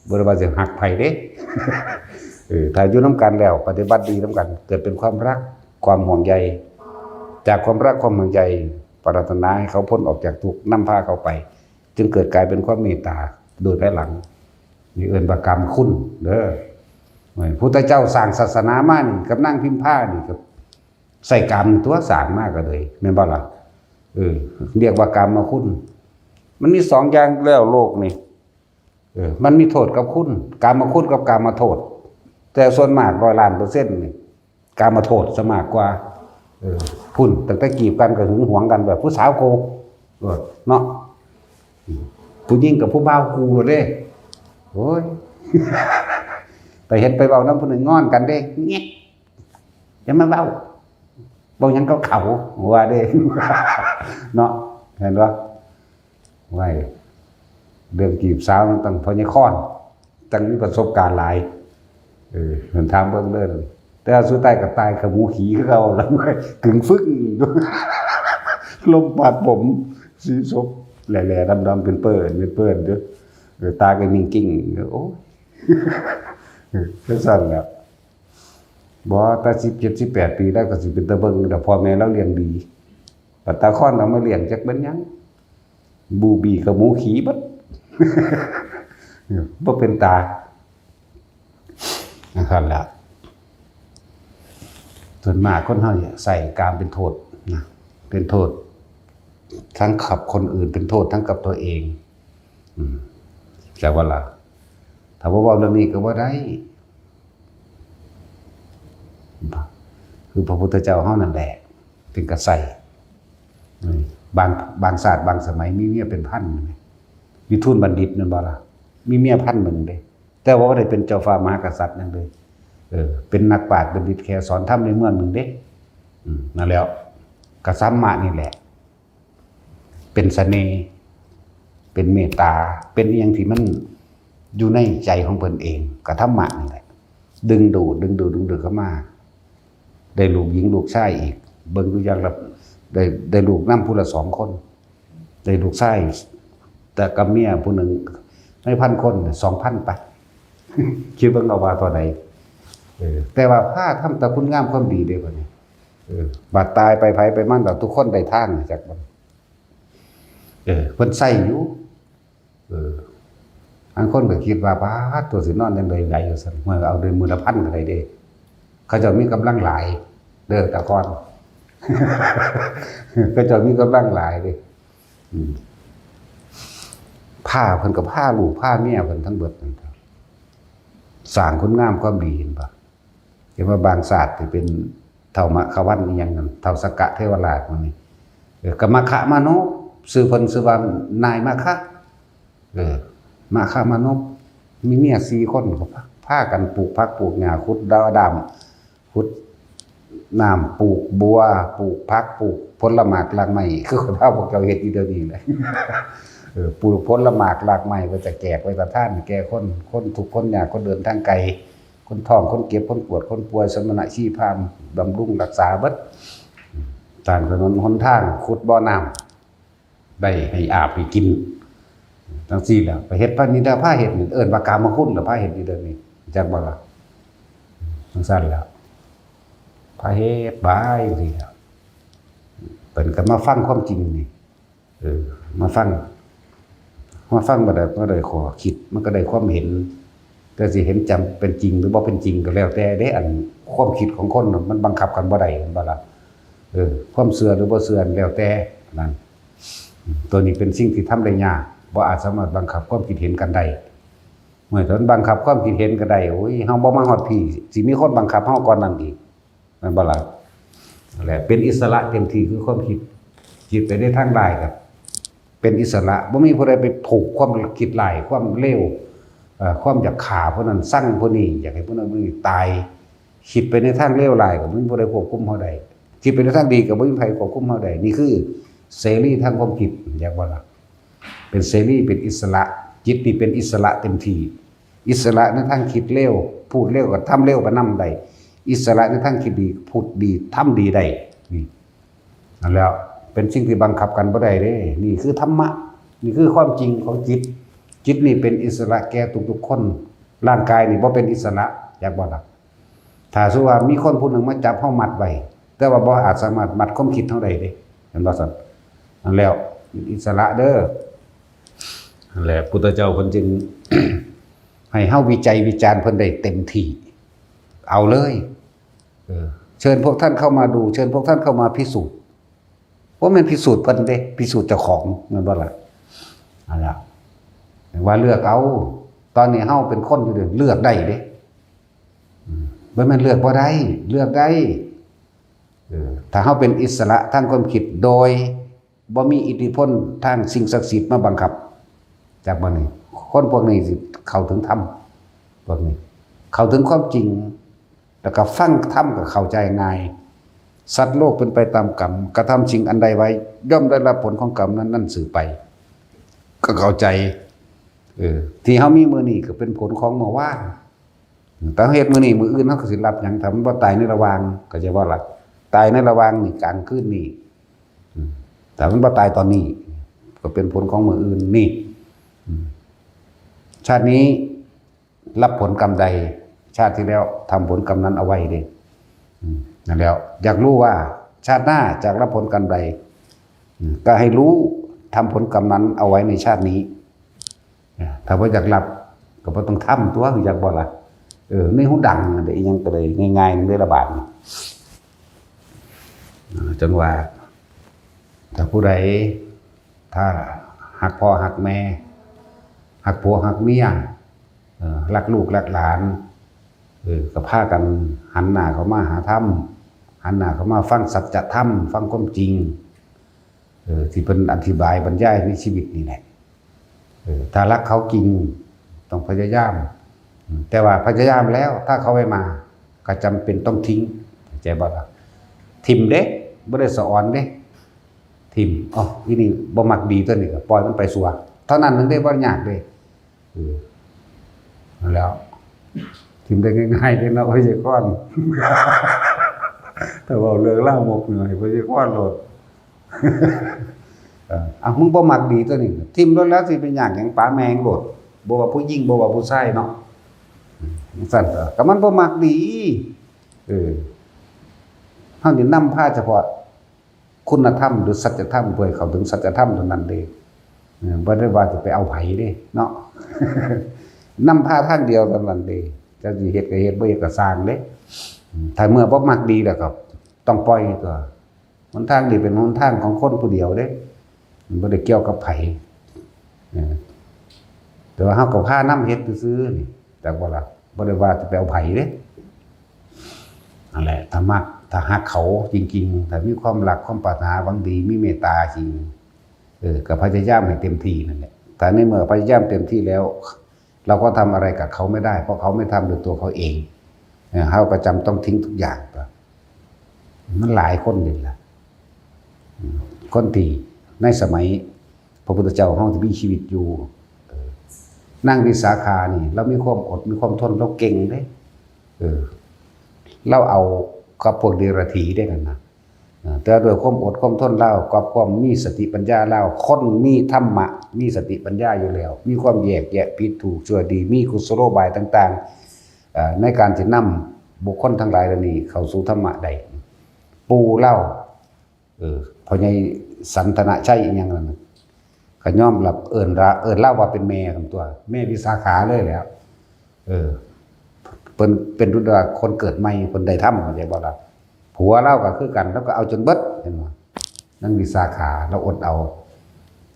บ่ได้ว่าสิฮักไผเด้ เออ ถ้าอยู่นำกันแล้ว ปฏิบัติดีนำกัน เกิดเป็นความรัก ความห่วงใย จากความรัก ความห่วงใย ปรารถนาให้เขาพ้นออกจากทุกข์ นำพาเขาไป จึงเกิดกลายเป็นความเมตตา โดยภายหลัง นี่เอิ้นว่ากามคุณเด้อ พุทธเจ้าสร้างศาสนามานี่ กับนางพิมพานี่ก็ใช้กามตัวสร้างมาก็เลย แม่นบ่ล่ะ เออ เรียกว่ากามคุณ มันมีสองอย่างแล้วโลกนี่ เออ มันมีโทษกับคุณ กามคุณกับกามโทษ แต่ส่วนมากร้อยล้านเปอร์เซ็นต์นี่ กามโทษซะมากกว่า เออ พุ้น ตั้งแต่จีบกันก็หึงหวงกันแบบผู้สาวโก เออ เนาะ ผู้หญิงกับผู้บ่าวคู่โลดเด้ โอ้ย ไปเฮ็ดไปเว้านำผู้หนึ่งงอนกันเด้ เงี้ย อย่ามาเว้า เว้าหยังกับเขา ว่าเด้ เนาะ เห็นบ่ ไว้ เรื่องจีบสาวมันต้องพ่อใหญ่ค้อน จั่งมีประสบการณ์หลาย เออ เพิ่นถามเบิ่งเด้อ แต่ว่าสุดท้ายก็ตายกับหมูขี้คือเก่า แล้วกึ่งฟึ่ง ลมพัดผม สีศพ แหล่ๆ ดำๆ เป็นเปิ้น เป็นเปิ้นเด้อ เออ ตาก็นิ่งกิ้ง โอ้ย เออ จั่งซั้นแหละ บ่ แต่สิบเจ็ด สิบแปด ปีแล้วก็สิเป็นตาเบิ่ง แต่พ่อแม่เราเลี้ยงดี ปัตตาคอนเอามาเลี้ยงจักเป็นหยัง บูบีกับหมูขี่เบิด บ่เป็นตา นะครับแหละ ส่วนมากคนเฮาเนี่ยใส่กามเป็นโทษนะ เป็นโทษ ทั้งกับคนอื่น เป็นโทษทั้งกับตัวเอง อืม แต่ว่าล่ะ ถ้าบ่เว้าเรื่องนี้ก็บ่ได้ คือพระพุทธเจ้าเฮานั่นแหละ เป็นกระใส อืม บาง บางชาติบางสมัยมีเมียเป็นพัน วิทูลบัณฑิตนั่นบ่ล่ะ มีเมียพันหนึ่งเด้ แต่ว่าบ่ได้เป็นเจ้าฟ้ามหากษัตริย์นั่นเลย เออ เป็นนักปราชญ์บัณฑิตแค่สอนธรรมในเมืองหนึ่งเด้ อืม นั่นแหล้ว กระสัมมะนี่แหละ เป็นเสน่ห์ เป็นเมตตา เป็นอหย่างที่มันอยู่ในใจของเพิ่นเอง กระธรรมะนี่แหละ ดึงดูด ดึงดูด ดึงดูดเข้ามา ได้ลูกหญิงลูกชายอีก เบิ่งดูอย่างละ ได้ ได้ลูกนำผู้ละสองคน ได้ลูกชาย แต่กับเมียผู้หนึ่ง ในพันคน สองพัน ไป คิดเบิ่งเอาว่าเท่าใด เออ แต่ว่าพาทำแต่คุณงามความดีเด้บัดนี้ เออ บัดตายไปไผไปมัน แล้วทุกคนได้ทางจากมัน เออ เพิ่นใส่อยู่ เออ อันคนก็คิดว่า "ป๊าด ตัวสินอนจั่งใด๋ไหล" ว่าซั่น "เมื่อเอาเดือนมื้อละพันก็ได้เด้" เขาเจ้ามีกำลังหลาย เด้อ แต่ก่อน เขาเจ้ามีกำลังหลายเด้ อืม พาเพิ่นก็พาลูกพาเมียเพิ่นทั้งเบิดนั่นครับ สร้างคุณงามความดี เห็นบ่ เห็นว่าบางชาติที่เป็นเฒ่ามัคควันอีหยังนั่น เฒ่าสักกะเทวราชมันนี่ เออ ก็มัคคะมานพ ชื่อเพิ่นชื่อว่านายมัคคะ เออ มัคคะมานพ มีเมียสี่คน ก็พา พากันปลูกผักปลูกหญ้า ขุดดาวดาม ขุดน้ำ ปลูกบัว ปลูกผัก ปลูกผลหมากรากไม้ คือข้าพวกเจ้าเฮ็ดอยู่เดี๋ยวนี้แหละ เออ ปลูกผลหมากรากไม้ไว้จะแจกไว้จะทานแก่คน คนทุกข์คนยาก คนเดินทางไกล คนท้อง คนเจ็บ คนปวด คนป่วย สมณะชีพราหมณ์บำรุงรักษาเบิด สร้างถนนหนทาง ขุดบ่อน้ำ ได้ให้อาบให้กิน จั่งซี้แหละ ไปเฮ็ด พระนิดาพาเฮ็ดนี่ เอิ้นว่ากามคุณล่ะ พาเฮ็ดอยู่เดี๋ยวนี้ จักบ่ล่ะ จั่งซั่นแหละ พาเฮ็ดไปจั่งซี้แหละ เพิ่นก็มาฟังความจริงนี่ เออ มาฟัง มาฟังบ่ได้ บ่ได้ข้อคิด มันก็ได้ความเห็น แต่สิเห็นจำเป็นจริงหรือบ่เป็นจริงก็แล้วแต่เด้ อันความคิดของคนน่ะ มันบังคับกันบ่ได้ เห็นบ่ล่ะ เออ ความเชื่อหรือบ่เชื่อแล้วแต่นั่น ตัวนี้เป็นสิ่งที่ทำได้ยาก บ่อาจสามารถบังคับความคิดเห็นกันได้ เมื่อตอนบังคับความคิดเห็นก็ได้ โอ้ย เฮาบ่มาฮอดพี้ สิมีคนบังคับเฮาก่อนนั้นอีก แม่นบ่ล่ะ นั่นแหละ เป็นอิสระเต็มที่คือความคิด คิดไปในทางร้ายก็เป็นอิสระ บ่มีผู้ใดไปผูกความคิดร้าย ความเลว เอ่อ ความอยากฆ่าผู้นั้น ซังผู้นี้ อยากให้ผู้นั้นผู้นี้ตาย คิดไปในทางเลวร้ายก็บ่มีผู้ใดควบคุมเฮาได้ คิดไปในทางดีก็บ่มีไผควบคุมเฮาได้ นี่คือเสรีทางความคิด อยากบ่ล่ะ เป็นเสรี เป็นอิสระ จิตนี่เป็นอิสระเต็มที่ อิสระในทางคิดเลว พูดเลวก็ทำเลวไปนำได้ อิสระในทางคิดดี พูดดี ทำดีได้ นี่ นั่นแหละ เป็นสิ่งที่บังคับกันบ่ได้เด้ นี่คือธรรมะ นี่คือความจริงของจิต จิตนี่เป็นอิสระแก่ทุกๆคน ร่างกายนี่บ่เป็นอิสระ อยากบ่ล่ะ ถ้าสมมุติว่ามีคนผู้หนึ่งมาจับเฮามัดไว้ แต่ว่าบ่อาจสามารถมัดความคิดเฮาได้เด้ เห็นบ่ซั่น นั่นแล้ว อิสระเด้อ นั่นแหละ พุทธเจ้าเพิ่นจึง ให้เฮาวิจัยวิจารณ์เพิ่นได้เต็มที่ เอาเลย เออ เชิญพวกท่านเข้ามาดู เชิญพวกท่านเข้ามาพิสูจน์ บ่แม่นพิสูจน์เพิ่นเด้ พิสูจน์เจ้าของ แม่นบ่ล่ะ นั่นล่ะ ว่าเลือกเอา ตอนนี้เฮาเป็นคนอยู่เด้ เลือกได้เด้ อืม บ่แม่นเลือกบ่ได้ เลือกได้ เออ ถ้าเฮาเป็นอิสระทางความคิด โดยบ่มีอิทธิพลทางสิ่งศักดิ์สิทธิ์มาบังคับ จักบ่นี่ คนพวกนี้สิเข้าถึงธรรม พวกนี้ เข้าถึงความจริง แล้วก็ฟังธรรมก็เข้าใจง่าย สัตว์โลกเป็นไปตามกรรม กระทำสิ่งอันใดไว้ ย่อมได้รับผลของกรรมนั้นๆ สืบไป ก็เข้าใจ เออ ที่เฮามีมื้อนี้ก็เป็นผลของเมื่อวาน ถ้าเฮ็ดมื้อนี้ มื้ออื่นเฮาก็สิรับหยัง ถ้ามันบ่ตายในระหว่าง เข้าใจบ่ล่ะ ตายในระหว่างนี่ กลางคืนนี่ อืม ถ้ามันบ่ตายตอนนี้ ก็เป็นผลของมื้ออื่นนี่ อืม ชาตินี้รับผลกรรมใด ชาติที่แล้วทำผลกรรมนั้นเอาไว้เด้ อืมนั่นแหล้ว อยากรู้ว่าชาติหน้าจะรับผลกรรมใด อืมก็ให้รู้ ทำผลกรรมนั้นเอาไว้ในชาตินี้ อ่าถ้าบ่อยากรับ ก็บ่ต้องทำตัว อยากบ่ล่ะ เออในหูดังนั่นแหละ อีหยังก็เลยง่ายๆในระบาดนี่ อ่าจังว่า ถ้าผู้ใด ถ้าฮักพ่อฮักแม่ ฮักผัวฮักเมีย เออฮักลูกฮักหลาน เออก็พากันหันหน้าเข้ามาหาธรรม หันหน้าเข้ามาฟังสัจธรรม ฟังความจริง เออที่เพิ่นอธิบายบรรยายในชีวิตนี่แหละ เออถ้าฮักเขาจริง ต้องพยายาม อืมแต่ว่าพยายามแล้ว ถ้าเขาไม่มา ก็จำเป็นต้องทิ้ง เข้าใจบ่ล่ะ ถิ่มเด้ บ่ได้สะออนเด้ ถิ่ม อ๋อ อีนี่บ่มักดีตัวนี้ ก็ปล่อยมันไปซั่ว เท่านั้นหนึ่งได้ บ่ยากเด้ เออนั่นแหล้ว ถิ่มได้ง่ายๆเด้เนาะ ไพยากรณ์ ถ้าเว้าเรื่องลามกนี่ ไพยากรณ์โลด เอออ่ะ มึงบ่มักดีตัวนี้ ถิ่มโลดแล้ว สิไปยากหยัง ปะแม่งโลด บ่ว่าผู้หญิง บ่ว่าผู้ชายเนาะ อืมจั่งซั่นก็ ก็มันบ่มักดี เออ เฮานี่นำพาเฉพาะคุณธรรมหรือสัจธรรม เพื่อให้เข้าถึงสัจธรรมเท่านั้นเด้ เออบ่ได้ว่าจะไปเอาไผเด้เนาะ นำพาทางเดียวเท่านั้นเด้ เจ้าสิเฮ็ดก็เฮ็ด บ่เฮ็ดก็ซ่างเด้ อืมถ้าเมื่อบ่มักดีแล้วก็ต้องปล่อยตัว หนทางนี้เป็นหนทางของคนผู้เดียวเด้ มันบ่ได้เกี่ยวกับไผ เออแต่ว่าเฮาก็พานำเฮ็ดซื่อๆนี่ จักบ่ล่ะ บ่ได้ว่าจะไปเอาไผเด้ นั่นแหละ ถ้ามัก ถ้าฮักเขาจริงๆ ถ้ามีความรัก ความปรารถนาหวังดี มีเมตตาจริง เออ ก็พยายามให้เต็มที่นั่นแหละ แต่ในเมื่อพยายามเต็มที่แล้ว เราก็ทำอะไรกับเขาไม่ได้ เพราะเขาไม่ทำด้วยตัวเขาเอง เออ เฮาก็จำต้องทิ้งทุกอย่างไป มันหลายคนนี่ล่ะ อืมคนที่ในสมัยพระพุทธเจ้าเฮาที่มีชีวิตอยู่ เออ นางวิสาขานี่ ลาวมีความอด มีความทน ลาวเก่งเด้ เออ ลาวเอากับพวกเดรัจฉีได้นั่นนะ อ่าแต่ด้วยความอดความทนลาว กับความมีสติปัญญาลาว คนมีธรรมะ มีสติปัญญาอยู่แล้ว มีความแยกแยะผิดถูกชั่วดี มีกุศโลบายต่างๆ เอ่อ ในการที่นำบุคคลทั้งหลายเหล่านี้เข้าสู่ธรรมะได้ ปู่ลาว เออ พ่อใหญ่สันทนะชัยอีหยังนั่นน่ะ ก็ยอมรับ เอิ้นละ เอิ้นลาวว่าเป็นแม่กันตัว แม่วิสาขาเลยแหละ เออ เพิ่นเป็นรุ่นว่าคนเกิดใหม่ เพิ่นได้ธรรม เข้าใจบ่ล่ะ ผัวลาวก็คือกัน ลาวก็เอาจนเบิด เห็นบ่ นางวิสาขา ลาวอดเอา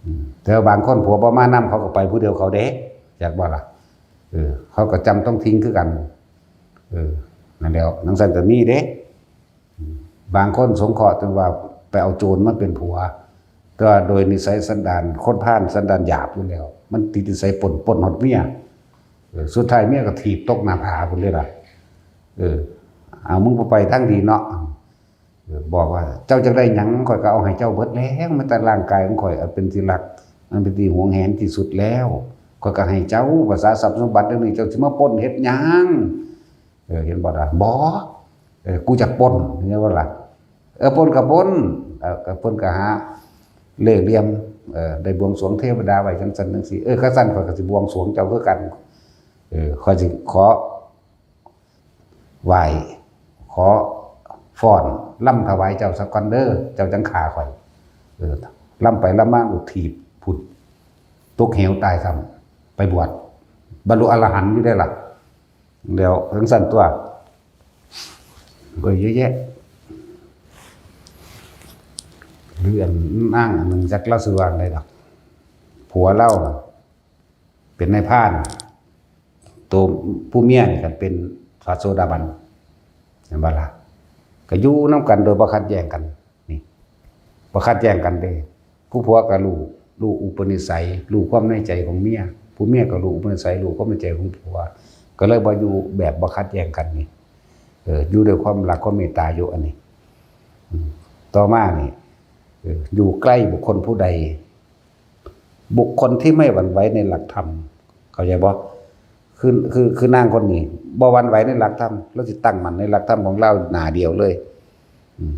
อืม แต่ว่าบางคนผัวบ่มานำ เขาก็ไปผู้เดียวเขาเด้ จักบ่ล่ะ เออ เขาก็จำต้องทิ้งคือกัน เออ นั่นแหล้ว จั่งซั้นก็มีเด้ บางคนสงเคราะห์ถึงว่าไปเอาโจรมาเป็นผัว แต่ว่าโดยนิสัยสันดานคนพาลสันดานหยาบอยู่แล้ว มันติดนิสัยปล้น ปล้นฮอดเมีย เออ สุดท้ายเมียก็ถีบตกหน้าผาพุ้นเลยล่ะ เออ เอา มึงบ่ไปทางดีเนาะ เออ บอกว่า เจ้าจักได้หยัง ข้อยก็เอาให้เจ้าเบิดแล้ว แม้แต่ร่างกายของข้อยอันเป็นที่รัก อันเป็นที่หวงแหนที่สุดแล้ว ข้อยก็ให้เจ้า ภาษาทรัพย์สมบัติเรื่องนี้ เจ้าสิมาปล้นเฮ็ดหยัง เออ เห็นบ่ล่ะ บ่ เออ กูจักปล้น เห็นบ่ล่ะ เออ ปล้นก็ปล้น เออ ก็ปล้นก็หาเล่ห์เหลี่ยม เออ ได้บวงสรวงเทวดาไว้จั่งซั้นจั่งซี้ เออ คันซั้นข้อยก็สิบวงสรวงเจ้าคือกัน เออ ข้อยสิขอไหว้ ขอฟ้อนรำถวายเจ้าซะก่อนเด้อ เจ้าจั่งฆ่าข้อย เออ รำไปรำมา กูถีบพุ้น ตกเหวตายซ้ำ ไปบวช บรรลุอรหันต์อยู่ได้ล่ะ แล้วจั่งซั้นตัว เอ้ย เยอะแยะ หรืออันนางอันหนึ่ง จักลาวสิว่าจั่งใดดอก ผัวลาวเป็นนายพราน ตัวผู้เมียนี่ก็เป็นพระโสดาบัน เห็นบ่ล่ะ ก็อยู่นำกันโดยบ่ขัดแย้งกัน นี่ บ่ขัดแย้งกันเด้ ผู้ผัวก็รู้ รู้อุปนิสัย รู้ความในใจของเมีย ผู้เมียก็รู้อุปนิสัย รู้ความในใจของผัว ก็เลยบ่อยู่แบบบ่ขัดแย้งกันนี่ เออ อยู่ด้วยความรักความเมตตาอยู่อันนี้ อืม ต่อมานี่ เออ อยู่ใกล้บุคคลผู้ใด บุคคลที่ไม่หวั่นไหวในหลักธรรม เข้าใจบ่ คือ คือ คือนางคนนี้ บ่หวั่นไหวในหลักธรรม ลาวสิตั้งมั่นในหลักธรรมของลาวหน้าเดียวเลย อืม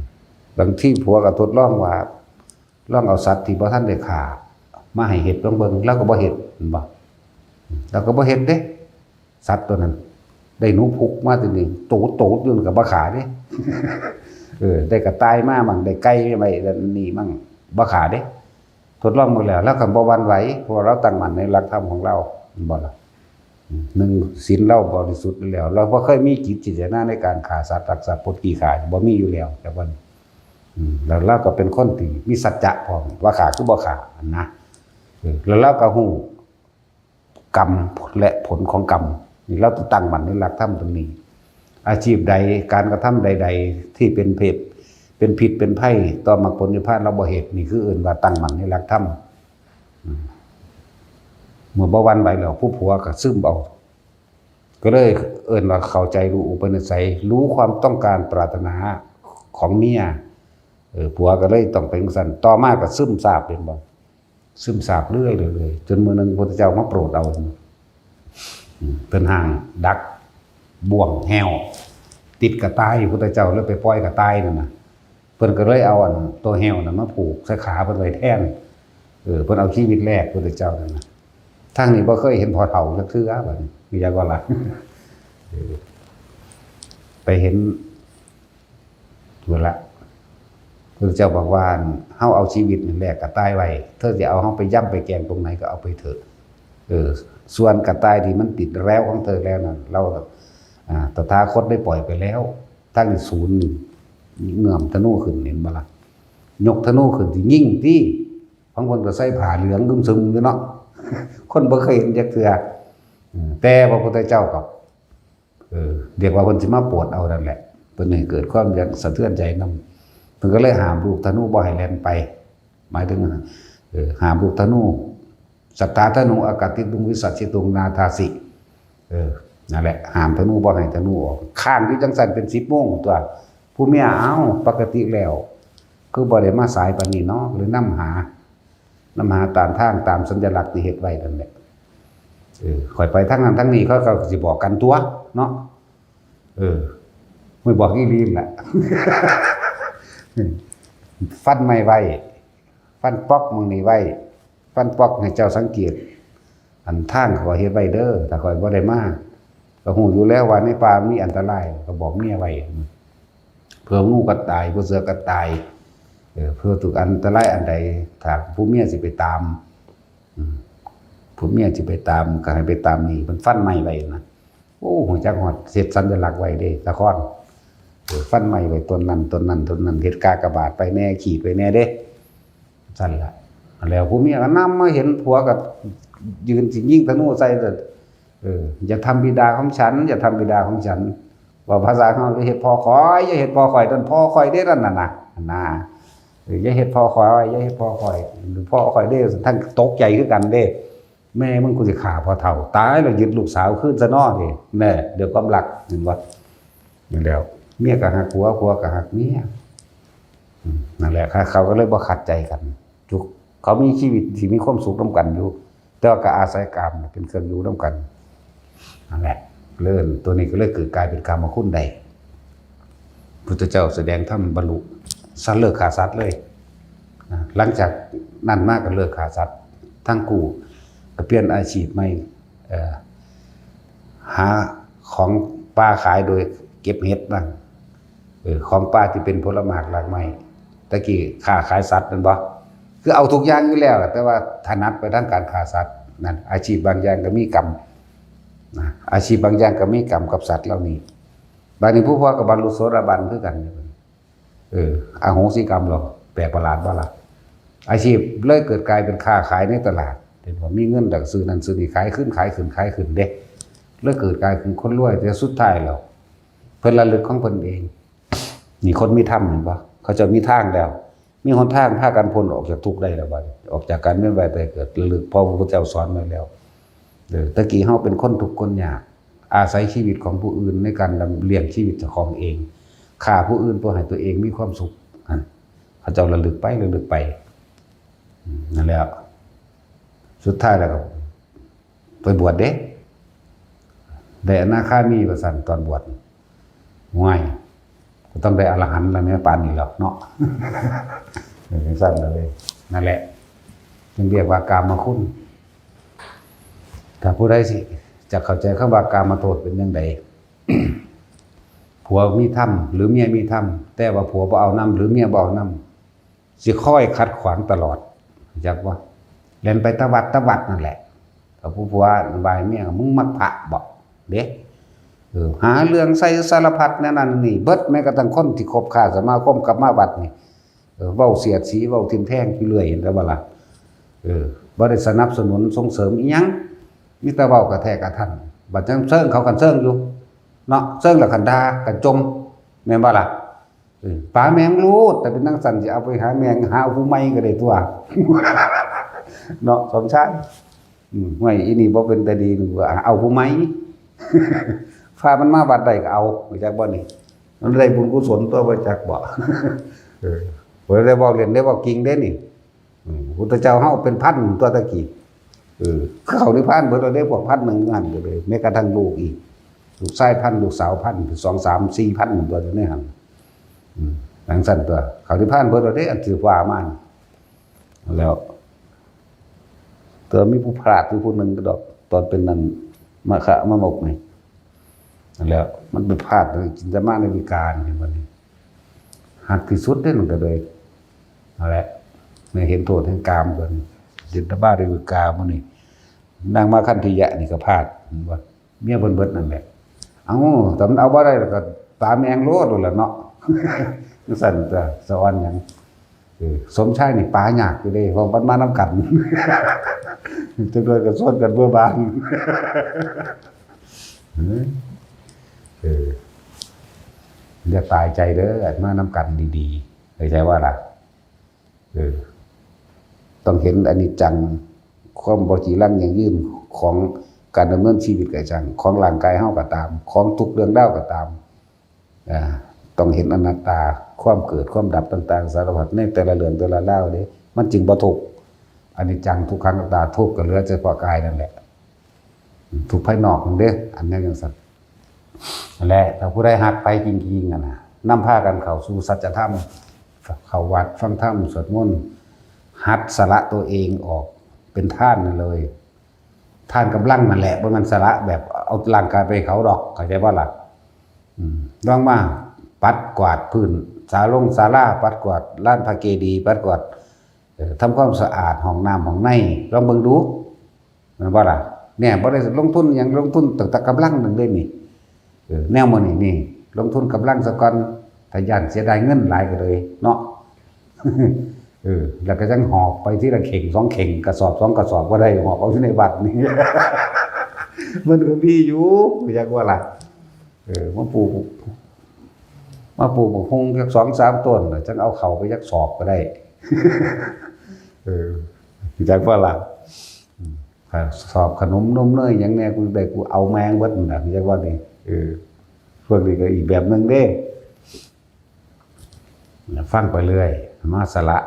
บางทีผัวก็ทดลองว่า ลองเอาสัตว์ที่บ่ทันได้ฆ่า มาให้เฮ็ดลองเบิ่ง ลาวก็บ่เฮ็ด เห็นบ่ ลาวก็บ่เฮ็ดเด้ สัตว์ตัวนั้น ได้หนูพุกมาตัวหนึ่ง โตโตอยู่นั่นก็บ่ฆ่าเด้ เออ ได้กระต่ายมามั่ง ได้ไก่ไว้นี่มั่ง บ่ฆ่าเด้ ทดลองหมดแล้ว แล้วก็บ่หวั่นไหว เพราะว่าเราตั้งมั่นในหลักธรรมของเรา แม่นบ่ล่ะ อืม หนึ่ง ศีลเราบริสุทธิ์แล้ว เราบ่เคยมีจิตเจตนาในการฆ่าสัตว์ ลักทรัพย์ ปดขี้ข้า บ่มีอยู่แล้ว แต่ว่า อืม แล้วเราก็เป็นคนที่มีสัจจะพร้อม ว่าฆ่าคือบ่ฆ่า นะ เออ แล้วเราก็ฮู้กรรมและผลของกรรม นี่เราต้องตั้งมั่นในหลักธรรมตรงนี้ อาชีพใด การกระทำใดๆ ที่เป็นเพศ เป็นพิษเป็นภัยต่อมรรคผลนิพพาน เราบ่เฮ็ด นี่คือเอิ้นว่าตั้งมั่นในหลักธรรม อืม เมื่อบ่หวั่นไหวแล้ว ผู้ผัวก็ซึมเอา ก็เลยเอิ้นว่าเข้าใจรู้อุปนิสัย รู้ความต้องการปรารถนาของเมีย เออ ผัวก็เลยต้องเป็นจั่งซั้น ต่อมาก็ซึมซาบ เห็นบ่ ซึมซาบเรื่อยๆ จนมื้อหนึ่งพระพุทธเจ้ามาโปรดเอา อืม เพิ่นห้างดักบ่วงแฮว ติดกระต่าย พระพุทธเจ้าเลยไปปล่อยกระต่ายนั่นน่ะ เพิ่นก็เลยเอาอันตัวแฮวน่ะมาผูกใส่ขาเพิ่นไว้แทน เออ เพิ่นเอาชีวิตแลกพระพุทธเจ้านั่นน่ะ ทางนี้บ่เคยเห็นพ่อเฒ่าจักเทื่อ บัดนี้ มีหยังก็ล่ะ เออ ไปเห็น นั่นละ พระพุทธเจ้าบอกว่า เฮาเอาชีวิตนี่แลกกระต่ายไว้ เธอจะเอาเฮาไปย่ำไปแกงตรงไหนก็เอาไปเถอะ เออ ส่วนกระต่ายที่มันติดแร้วของเธอแล้วนั่น เรา อ่า ตถาคตได้ปล่อยไปแล้ว ทั้งศูนย์นี่ เงื้อมธนูขึ้น เห็นบ่ล่ะ ยกธนูขึ้นสิยิงติ บางคนก็ใส่ผ้าเหลืองครึมๆ อยู่เนาะ คนบ่เคยเห็นจักเทื่อ เออ แต่พระพุทธเจ้าก็ เออ เรียกว่าเพิ่นสิมาโปรดเอานั่นแหละ เพิ่นให้เกิดความอยากสะเทือนใจนำ เพิ่นก็เลยห้ามลูกธนูบ่ให้แล่นไป หมายถึง เออ ห้ามลูกธนู สัตถาธนู อากาติตุง วิสัชชิตุง นาทาสิ เออ นั่นแหละ ห้ามธนู บ่ให้ธนูออก ค้างอยู่จั่งซั้นเป็นสิบโมงตัว ผู้เมีย เอ้า ปกติแล้ว คือบ่ได้มาสายปานนี้เนาะ เลยนำหา นำหาตามทาง ตามสัญลักษณ์ที่เฮ็ดไว้นั่นแหละ เออ ข้อยไปทางนั้นทางนี้ เขาก็สิบอกกันตัวเนาะ เออ ไม่บอกอีหลีนั่นแหละ ฟันไม้ไว้ ฟันป๊อกหม่องนี้ไว้ ฟันป๊อกให้เจ้าสังเกต อันทางข้อยเฮ็ดไว้เด้อ ถ้าข้อยบ่ได้มา ก็ฮู้อยู่แล้วว่าในป่ามีอันตราย ก็บอกเมียไว้ เผื่องูกัดตาย เผื่อเสือกัดตาย เออ เผื่อถูกอันตรายอันใด ถ้าผู้เมียสิไปตาม อืม ผู้เมียสิไปตาม ก็ให้ไปตามนี่ มันฟันไม้ไว้นะ โอ้ ฮู้จักฮอด เฮ็ดสัญลักษณ์ไว้เด้ ตะคอน เออ ฟันไม้ไว้ต้นนั้น ต้นนั้น ต้นนั้น เฮ็ดกากบาทไปแน่ ขีดไว้แน่เด้ ซั่นล่ะ แล้วผู้เมียก็นำมาเห็นผัวก็ยืนสิยิงธนูใส่ เออ อย่าทำบิดาของฉัน อย่าทำบิดาของฉัน ว่าภาษาเขา อย่าเฮ็ดพ่อข้อย อย่าเฮ็ดพ่อข้อย นั่นพ่อข้อยเด้ นั่นน่ะนะ นะ เออ อย่าเฮ็ดพ่อข้อย อย่าเฮ็ดพ่อข้อย พ่อข้อยเด้ ทั้งตกใจคือกันเด้ แม่มึงกูสิฆ่าพ่อเฒ่า ตายแล้วยึดลูกสาวคืนซะเนาะนี่ แน่ เดี๋ยวความรัก เห็นบ่ นี่แหล้ว เมียก็ฮักผัว ผัวก็ฮักเมีย อืม นั่นแหละ เขาก็เลยบ่ขัดใจกัน ทุก เขามีชีวิตที่มีความสุขนำกันอยู่ แต่ว่าก็อาศัยกามเป็นเครื่องอยู่นำกัน นั่นแหละ เรื่องตัวนี้ก็เลยเกิดกลายเป็นกามคุณได้ พุทธเจ้าแสดงธรรมบรรลุ สัตว์เลิกฆ่าสัตว์เลย นะ หลังจากนั้นมาก็เลิกฆ่าสัตว์ ทั้งคู่ก็เปลี่ยนอาชีพใหม่ เอ่อ หาของป่าขายโดยเก็บเห็ดบ้าง เออ ของป่าที่เป็นผลหมากรากไม้ ตะกี้ค้าขายสัตว์แม่นบ่ คือเอาทุกอย่างอยู่แล้วล่ะ แต่ว่าถนัดไปทางการฆ่าสัตว์ นั่น อาชีพบางอย่างก็มีกรรม นะ อาชีพบางอย่างก็มีกรรมกับสัตว์เหล่านี้ บาดนี้ผู้พ่อก็บรรลุโสดาบันคือกัน เออ อโหสิกรรมเหรอ แปลกประหลาดบ่ล่ะ อาชีพเลยเกิดกลายเป็นค้าขายในตลาด เห็นบ่ มีเงินแล้วก็ซื้อนั่นซื้อนี่ ขายขึ้น ขายขึ้น ขายขึ้นเด้ เลยเกิดกลายเป็นคนรวย แต่สุดท้ายแล้ว เพิ่นระลึกของเพิ่นเอง นี่คนมีธรรมเห็นบ่ เขาเจ้ามีทางแล้ว มีหนทางพากันพ้นออกจากทุกข์ได้แล้วบัดนี้ ออกจากการเวียนว่ายตายเกิด ระลึก เพราะพระพุทธเจ้าสอนไว้แล้ว เออ ตะกี้เฮาเป็นคนทุกข์คนยาก อาศัยชีวิตของผู้อื่นในการดำ เลี้ยงชีวิตเจ้าของเอง ฆ่าผู้อื่นเพื่อให้ตัวเองมีความสุข อ่ะ เขาเจ้าระลึกไป ระลึกไป อืม นั่นแหละ สุดท้ายแล้วก็ไปบวชเด้ ได้อนาคามีว่าซั่น ตอนบวช ห่วย ก็ต้องได้อรหันต์แล้วแม่ ปานนี้แล้วเนาะ เออ จั่งซั่นเลย นั่นแหละ จึงเรียกว่ากามคุณ ถ้าผู้ใดสิ จะเข้าใจคำว่ากามโทษเป็นจั่งใด ผัวมีธรรมหรือเมียมีธรรม แต่ว่าผัวบ่เอานำหรือเมียบ่เอานำ สิคอยขัดขวางตลอด จักว่า แล่นไปตะวัดตะวัดนั่นแหละ ถ้าผู้ผัวว่าให้เมีย มึงมักพระบ่ เด้ เออ หาเรื่องใส่สารพัดแนวนั้นนี่เบิด แม้กระทั่งคนที่คบค้าสมาคมกลับมาวัดนี่ เออ เว้าเสียดสี เว้าทิ่มแทงอยู่เรื่อย เห็นแต่ว่าล่ะ เออ บ่ได้สนับสนุนส่งเสริมอีหยัง มีแต่เว้ากระแทกกระทัน บัดจั่งเซิงเขากันเซิงอยู่ เนาะ เซิงแล้วกันด่ากันจม แม่นบ่ล่ะ เออ ป๋าแมงรูด แต่เป็นจั่งซั่น สิเอาไปหาแมง หาผู้ใหม่ก็ได้ตัว เนาะ สมชาย อืม ห้วย อีนี่บ่เป็นตาดี นึกว่าเอาผู้ใหม่ พามันมาวัดได้ก็เอา รู้จักบ่นี่ มันได้บุญกุศลตัว บ่จักบ่ เออ บ่ได้เว้าเล่น ได้เว้าจริงเด้นี่ อืม พุทธเจ้าเฮาเป็นพันตัวตะกี้ เออ เข้านิพพานเบิดแล้วเด้ พวกพันหนึ่งนั่นก็เลย แม้กระทั่งลูกอีก ลูกชายพัน ลูกสาวพัน สอง สาม สี่พัน ตัวอยู่ในหั่น อืม จั่งซั่นตัว เข้านิพพานเบิดแล้วเด้ อันที่ว่ามานี่ แล้ว แต่มีผู้พลาดอยู่ผู้หนึ่งก็ดอก ตอนเป็นนั่น มะคะมะมกนี่ นั่นแหละ มันไปพลาดในจินตมาในวิการนี่ บัดนี้ หักที่สุดเด้ มันก็เลย นั่นแหละ ในเห็นโทษแห่งกามเพิ่น จินตมาในวิกามื้อนี้ นางมาคันธิยะนี่ก็พลาด เห็นบ่ เมียเพิ่นเบิดนั่นแหละ เอ้า แต่มันเอาบ่ได้แล้วก็ป๋าแมงโลดโลดล่ะเนาะ จั่งซั่นตัว สะออนหยัง เออ สมชายนี่ป๋ายากอยู่เด้ เพราะมันมานำกัน จักหน่อยก็ชวนกันเมื่อบาน เออ เออ อย่าตายใจเด้อ มานำกันดีๆ เข้าใจว่าล่ะ เออ ต้องเห็นอนิจจัง ความบ่จีรังยั่งยืนของการดำเนินชีวิตก็จั่ง ของร่างกายเฮาก็ตาม ของทุกเรื่องราวก็ตาม อ่า ต้องเห็นอนัตตา ความเกิดความดับต่างๆ สารพัดในแต่ละเรื่องแต่ละราวเด้ มันจึงบ่ทุกข์ อนิจจังทุกขังอนัตตา ทุกข์ก็เหลือเฉพาะกายนั่นแหละ ทุกข์ภายนอกนั่นเด้ อันนี้จั่งซั่น นั่นแหละ ถ้าผู้ใดฮักไผจริงๆ อะนะ นำพากันเข้าสู่สัจธรรม เข้าวัดฟังธรรม สวดมนต์ หัดสละตัวเองออกเป็นทานนั่นเลย ทานกำลังนั่นแหละ บ่แม่นสละแบบเอาร่างกายไปให้เขาดอก เข้าใจบ่ล่ะ อืม ลองมาปัดกวาดพื้น ศาลงศาลา ปัดกวาดลานพระเจดีย์ ปัดกวาด เอ่อ ทำความสะอาดห้องน้ำห้องใน ลองเบิ่งดู แม่นบ่ล่ะ เนี่ย บ่ได้ลงทุนหยัง ลงทุนตั้งแต่กำลังหนึ่งเลยนี่ เออ แนวมื้อนี้นี่ ลงทุนกำลังซะก่อน ถ้าย้านเสียดายเงินหลายก็เลยเนาะ เออ แล้วก็จั่งหอบไปทีละเข่งสองเข่ง กระสอบสองกระสอบก็ได้ หอบเอาอยู่ในวัดนี่ มันก็มีอยู่ อยากว่าล่ะ เออ มาปลูก มาปลูกบักฮุ่งจักสองสามต้น แล้วจั่งเอาเข้าไปจักสอบก็ได้ เออ อยากว่าล่ะ อืม กระสอบขนมนมเนยหยังแน่ กูได้ กูเอาแม่งเบิดนั่นน่ะ อยากว่านี่ เออ พวกนี้ก็อีกแบบหนึ่งเด้ ฟังไปเรื่อย มาสละ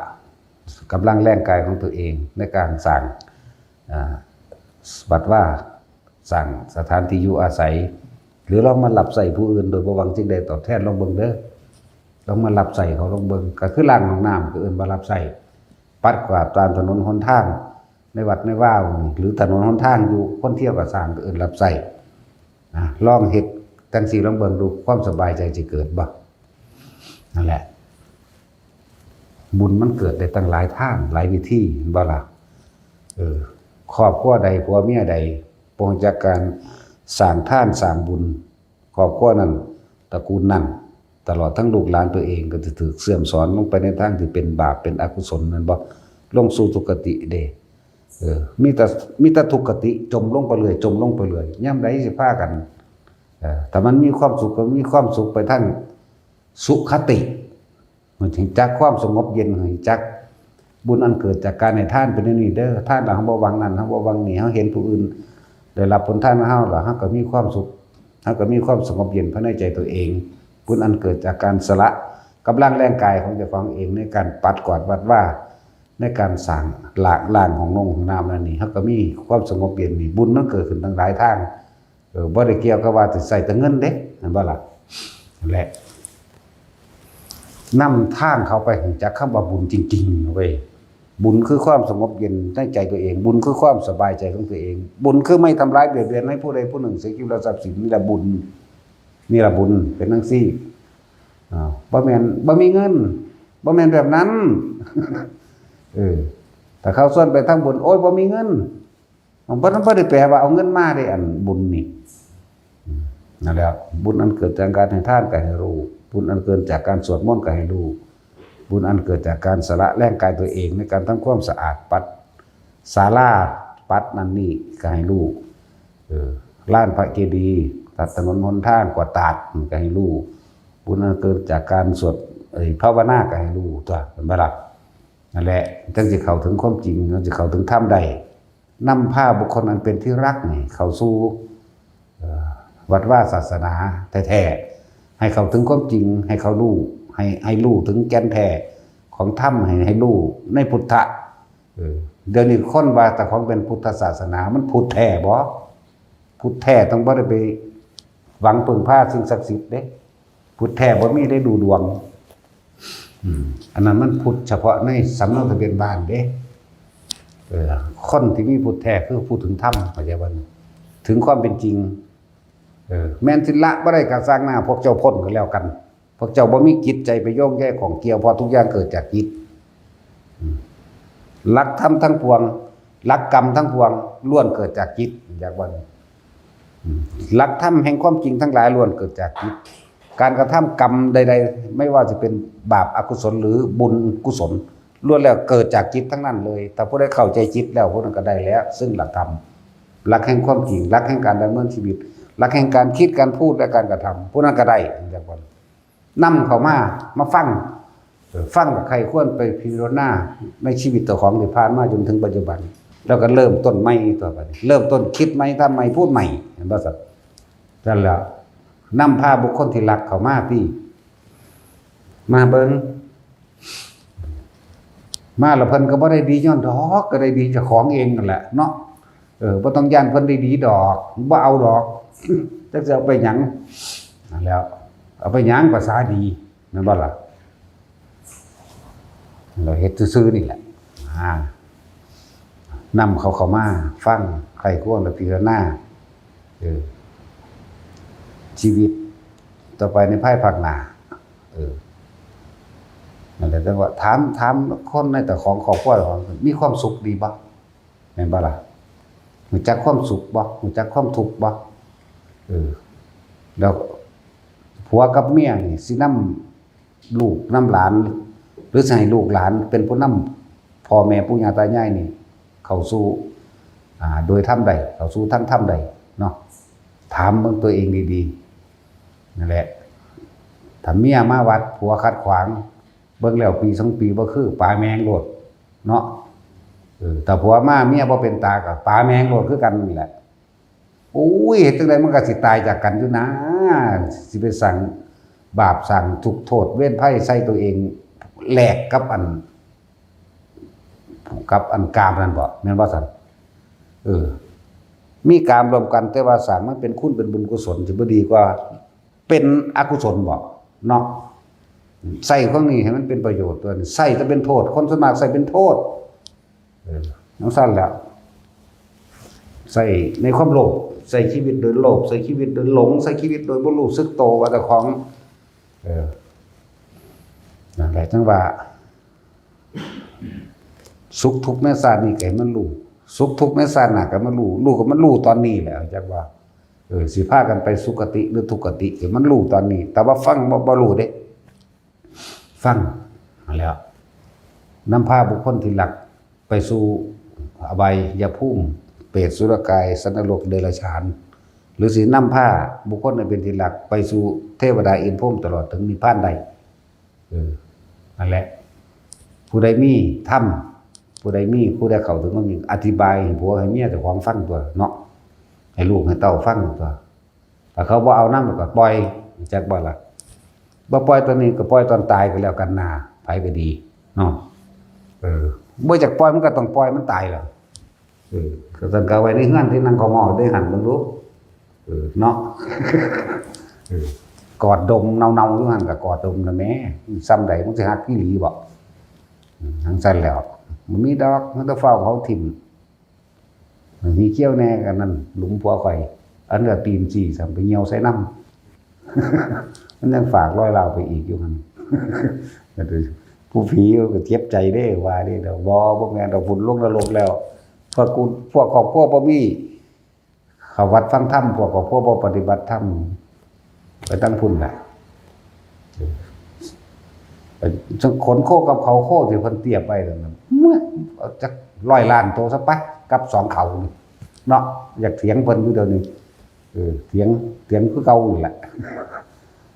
กำลังแรงกายของตัวเองในการสร้าง อ่า วัดวา สร้างสถานที่อยู่อาศัย หรือลองมารับใช้ผู้อื่นโดยบ่หวังสิ่งใดตอบแทน ลองเบิ่งเด้อ ลองมารับใช้เขา ลองเบิ่ง ก็คือล้างห้องน้ำ ก็เอิ้นว่ารับใช้ ปัดกวาดตามถนนหนทาง ในวัดในวานี่ หรือถนนหนทางอยู่ คนเที่ยวก็สร้าง ก็เอิ้นรับใช้ นะ ลองเฮ็ดจั่งซี้ ลองเบิ่งดู ความสบายใจสิเกิดบ่ นั่นแหละ บุญมันเกิดได้ตั้งหลายทางหลายวิธี เห็นบ่ล่ะ เออ ครอบครัวใดผัวเมียใดบ่รู้จักการสร้างทานสร้างบุญ ครอบครัวนั้น ตระกูลนั้น ตลอดทั้งลูกหลานตัวเองก็จะถูกเสื่อมสอนลงไปในทางที่เป็นบาปเป็นอกุศล แม่นบ่ ลงสู่ทุกขติเด้ เออ มีแต่ มีแต่ทุกขติ จมลงไปเรื่อย จมลงไปเรื่อย ยามใดสิพากัน เออ ถ้ามันมีความสุขก็มีความสุขไปทางสุขติ มันถึงจักความสงบเย็น ถึงจักบุญอันเกิดจากการให้ทานเป็นแนวนี้เด้อ ทานแล้วเฮาบ่หวังนั่น เฮาบ่หวังนี่ เฮาเห็นผู้อื่นได้รับผลทานของเฮาแล้ว เฮาก็มีความสุข เฮาก็มีความสงบเย็นภายในใจตัวเอง บุญอันเกิดจากการสละกำลังแรงกายของเจ้าของเองในการปัดกวาดวัดวา ในการสร้างล้าง ล้างห้องนงห้องน้ำนั่นนี่ เฮาก็มีความสงบเย็นนี่ บุญมันเกิดขึ้นตั้งหลายทาง เออ บ่ได้เกี่ยวกับว่าสิใช้แต่เงินเด้ แม่นบ่ล่ะ นั่นแหละ นำทางเขาไปรู้จักคำว่าบุญจริงๆ เว้ย บุญคือความสงบเย็นในใจตัวเอง บุญคือความสบายใจของตัวเอง บุญคือไม่ทำร้ายเบียดเบียนให้ผู้ใดผู้หนึ่งเสียชีวิตและทรัพย์สิน นี่แหละบุญ นี่ละบุญเป็นจั่งซี้ อ่า บ่แม่น บ่มีเงิน บ่แม่นแบบนั้น เออ ถ้าเขาชวนไปทำบุญ โอ้ย บ่มีเงิน มันบ่ มันบ่ได้แปลว่าเอาเงินมาได้อันบุญนี่ อืม นั่นแหละ บุญอันเกิดจากการให้ทานก็ให้รู้ บุญอันเกิดจากการสวดมนต์ก็ให้รู้ บุญอันเกิดจากการสละแรงกายตัวเองในการทำความสะอาด ปัดศาลา ปัดนั่นนี่ก็ให้รู้ เออ ลานพระเจดีย์ ตัดถนนหนทาง กวาดตาด มันก็ให้รู้ บุญอันเกิดจากการสวด เอ่อ ภาวนาก็ให้รู้ตั๊ว แม่นบ่ล่ะ นั่นแหละ จั่งสิเข้าถึงความจริง จั่งสิเข้าถึงธรรมได้ นำพาบุคคลอันเป็นที่รักนี่เข้าสู่ เอ่อ วัดวาศาสนาแท้ๆ ให้เข้าถึงความจริง ให้เขารู้ ให้ ให้รู้ถึงแก่นแท้ของธรรม ให้ ให้รู้ในพุทธะ เออ เดี๋ยวนี้คนว่าเจ้าของเป็นพุทธศาสนา มันพุทธแท้บ่ พุทธแท้ต้องบ่ได้ไปหวังพึ่งพาสิ่งศักดิ์สิทธิ์เด้ พุทธแท้บ่มีได้ดูดวง อืม อันนั้นมันพุทธเฉพาะในสำเนาทะเบียนบ้านเด้ เออ คนที่มีพุทธแท้คือผู้ถึงธรรม เข้าใจบ่ ถึงความเป็นจริง เออ แม่นสิละบ่ได้ก็ซ่างหน้า พวกเจ้าพ้นก็แล้วกัน พวกเจ้าบ่มีจิตใจไปโยงใยข้องเกี่ยว เพราะทุกอย่างเกิดจากจิต อืม หลักธรรมทั้งปวง หลักกรรมทั้งปวง ล้วนเกิดจากจิต อยากว่า อืม หลักธรรมแห่งความจริงทั้งหลายล้วนเกิดจากจิต การกระทำกรรมใดๆ ไม่ว่าจะเป็นบาปอกุศลหรือบุญกุศล ล้วนแล้วเกิดจากจิตทั้งนั้นเลย ถ้าผู้ใดเข้าใจจิตแล้ว ผู้นั้นก็ได้แล้ว ซึ่งหลักธรรม หลักแห่งความจริง หลักแห่งการดำเนินชีวิต หลักแห่งการคิด การพูด และการกระทำ ผู้นั้นก็ได้ อยากว่า นำเข้ามา มาฟัง เออ ฟังกับใครควรไปพิจารณาในชีวิตเจ้าของที่ผ่านมาจนถึงปัจจุบัน แล้วก็เริ่มต้นใหม่ต่อไป เริ่มต้นคิดใหม่ ทำใหม่ พูดใหม่ เห็นบ่สัน นั่นแหละ นำพาบุคคลที่รักเข้ามาที่ มาเบิ่ง มาแล้วเพิ่นก็บ่ได้ดีย้อนดอก ก็ได้ดีเจ้าของเองนั่นแหละเนาะ เออ บ่ต้องย้านเพิ่นได้ดีดอก บ่เอาดอก จักสิเอาไปหยัง นั่นแหล้ว เอาไปหยังภาษาดี แม่นบ่ล่ะ เราเฮ็ดซื่อๆนี่แหละ อ่า นำเขาเข้ามาฟัง ใคร่ครวญและพิจารณา เออ ชีวิตต่อไปในภายภาคหน้า เออ นั่นแหละ แต่ว่าถาม ถามคนในเจ้าของครอบครัวของ มีความสุขดีบ่ แม่นบ่ล่ะ รู้จักความสุขบ่ รู้จักความทุกข์บ่ เออ แล้วผัวกับเมียนี่สินำลูกนำหลาน หรือสิให้ลูกหลานเป็นผู้นำพ่อแม่ปู่ย่าตายายนี่ เข้าสู่ อ่า โดยธรรมใด เข้าสู่ทางธรรมใดเนาะ ถามเบิ่งตัวเองดีๆ นั่นแหละ ถ้าเมียมาวัดผัวขัดขวาง เบิ่งแล้วปีสองปีบ่คือ ปาแมงโลดเนาะ เออ ถ้าผัวมาเมียบ่เป็นตาก็ปาแมงโลดคือกันนั่นแหละ โอ้ย เฮ็ดจั่งใดมันก็สิตายจากกันอยู่นะ สิไปสั่งบาปสั่งทุกข์โทษเวรภัยใส่ตัวเอง แลกกับอัน กับอันกามนั่นบ่ แม่นบ่ซั่น เออ มีกามร่วมกัน แต่ว่าสร้างมันเป็นคุณเป็นบุญกุศล สิบ่ดีกว่า เป็นอกุศลบ่ เนาะ ใส่ของนี้ให้มันเป็นประโยชน์ตั๊วนี้ ใส่แต่เป็นโทษ คนส่วนมากใส่เป็นโทษ เออ จั่งซั่นแหละ ใส่ในความโลภ ใส่ชีวิตโดยโลภ ใส่ชีวิตโดยหลง ใส่ชีวิตโดยบ่รู้สึกโตว่าเจ้าของ เออ นั่นแหละ จั่งว่า สุขทุกข์ในชาตินี้ก็ให้มันรู้ สุขทุกข์ในชาติหน้าก็มารู้ รู้ก็มันรู้ตอนนี้แหละ จักว่า เออ สิพากันไปสุคติหรือทุกขติ ก็มันรู้ตอนนี้ แต่ว่าฟังบ่ บ่รู้เด้ ฟัง นั่นแหละ นำพาบุคคลที่รักไปสู่อบายภูมิ เปรต สุรกาย สัตว์นรก เดรัจฉาน หรือสินำพาบุคคลอันเป็นที่รักไปสู่เทวดาอินทร์พรหมตลอดถึงนิพพานได้ เออ นั่นแหละ ผู้ใดมีธรรม ผู้ใดมี ผู้ใดเข้าถึงความจริง อธิบายให้ผัวให้เมียเจ้าของฟังตั๊วเนาะ ให้ลูกให้เต้าฟังตั๊ว ถ้าเขาบ่เอานำก็ปล่อย จักบ่ล่ะ บ่ปล่อยตอนนี้ก็ปล่อยตอนตายก็แล้วกันนา ไผก็ดีเนาะ เออ บ่อยากปล่อยมันก็ต้องปล่อยมันตายล่ะ เออ ก็ซั่นก็เอาไว้ในเฮือนที่นั่งขอมอได้หั่นเบิ่งดู เออ เนาะ เออ กอดดมเนาๆอยู่หั่นก็กอดดมนะแม่ ซ่ำใดมันสิฮักอีหลีบ่ อืม จั่งซั่นแหล้ว มันมีดอก มันต้องฟ้าวเผาถิ่ม มันมีเขี้ยวแน่กันนั่น หลุมผัวข่อย อันละตีนสี่สามไปเหี่ยวใส่น้ำ มันยังฝากรอยร้าวไปอีกอยู่หั่น ผู้ผีก็เจ็บใจเด้ว่าเด้ เดี๋ยวบ่บ่แม่นดอก พุ่นลงนรกแล้ว พวกกู พวกครอบครัวบ่มี เข้าวัดฟังธรรม พวกครอบครัวบ่ปฏิบัติธรรม ไปตั้งพุ่นแหละ ไปขนโคกับเขาโคที่เพิ่นเตรียมไว้นั่นน่ะ เมื่อ เอาจักร้อยล้านโตซะไป กับสองเขานี่ เนาะ อยากเถียงเพิ่นอยู่เดี๋ยวนี้ เออ เถียง เถียงคือเก่านี่แหละ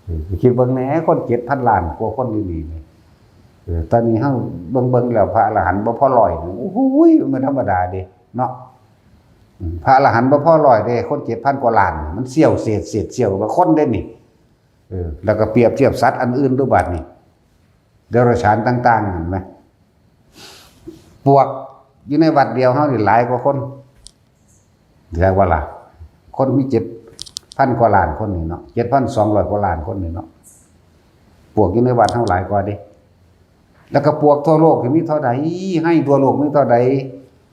เออ คิดเบิ่งแหน่ คนเจ็ดพันล้านกว่าคนอยู่นี่นี่ เออ ตอนนี้เฮาเบิ่งๆแล้ว พระอรหันต์บ่พอร้อยนี่ โอ้โหย มันธรรมดาเด้ เนาะ อืม พระอรหันต์บ่พอร้อยเด้ คนเจ็ดพันกว่าล้าน มันเสี้ยวเศษ เศษเสี้ยวกว่าคนเด้นี่ เออ แล้วก็เปรียบเทียบสัตว์อันอื่นดูบัดนี่ เดรัจฉานต่างๆ เห็นไหม ปวกอยู่ในวัดเดียวเฮานี่หลายกว่าคน เรียกว่าล่ะ คนมีเจ็ดพันกว่าล้านคนนี่เนาะ เจ็ดพันสองร้อยกว่าล้านคนนี่เนาะ ปวกอยู่ในวัดเฮาหลายกว่าเด้ แล้วก็ปวกทั่วโลกนี่มีเท่าใด ไฮ่ทั่วโลกมีเท่าใด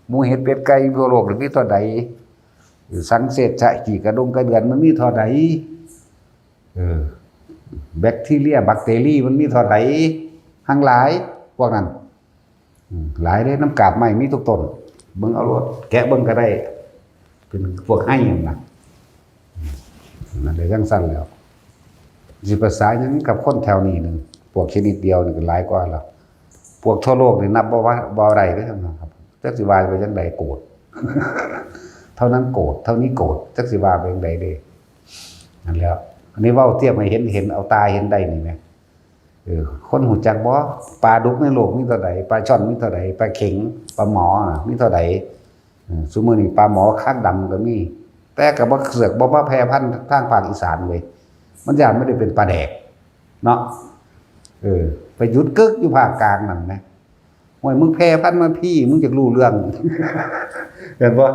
หมูเห็ดเป็ดไก่ทั่วโลกนี่มีเท่าใด สังเสชะขี้กระดงกระเดือนมันมีเท่าใด เออ แบคทีเรีย บักเตอรีมันมีเท่าใด ทั้งหลาย พวกนั้น อืม หลายเด้ น้ำกาบไม้มีทุกต้น เบิ่งเอาโลด แกะเบิ่งก็ได้ เป็นพวกไฮ่นั่นนะ นั่นเลยจังซั่นแล้ว สิภาษาหยังกับคนแถวนี้หนึ่ง พวกชนิดเดียวนี่ก็หลายกว่าแล้ว พวกทั่วโลกนี่นับบ่ว่า บ่ได้เด้อครับ จักสิว่าไปจังใด โกรธ เท่านั้นโกรธ เท่านี้โกรธ จักสิว่าไปจังใดเด้ นั่นแหล้ว อันนี้เว้าเทียบให้เห็น เห็นเอาตาเห็นได้นี่แหม เออ คนฮู้จักบ่ ปลาดุกในโลกมีเท่าใด ปลาช่อนมีเท่าใด ปลาเข็ง ปลาหมอน่ะมีเท่าใด เออ ซุมื้อนี้ปลาหมอคางดำก็มี แต่ก็บ่เสือกบ่มาแพร่พันธุ์ทางภาคอีสานเว้ย มันย่านมันได้เป็นปลาแดก เนาะ เออ ไปหยุดกึกอยู่ภาคกลางนั่นนะ ห้วย มึงแพร่พันธุ์มาพี้ มึงอยากรู้เรื่อง เห็นบ่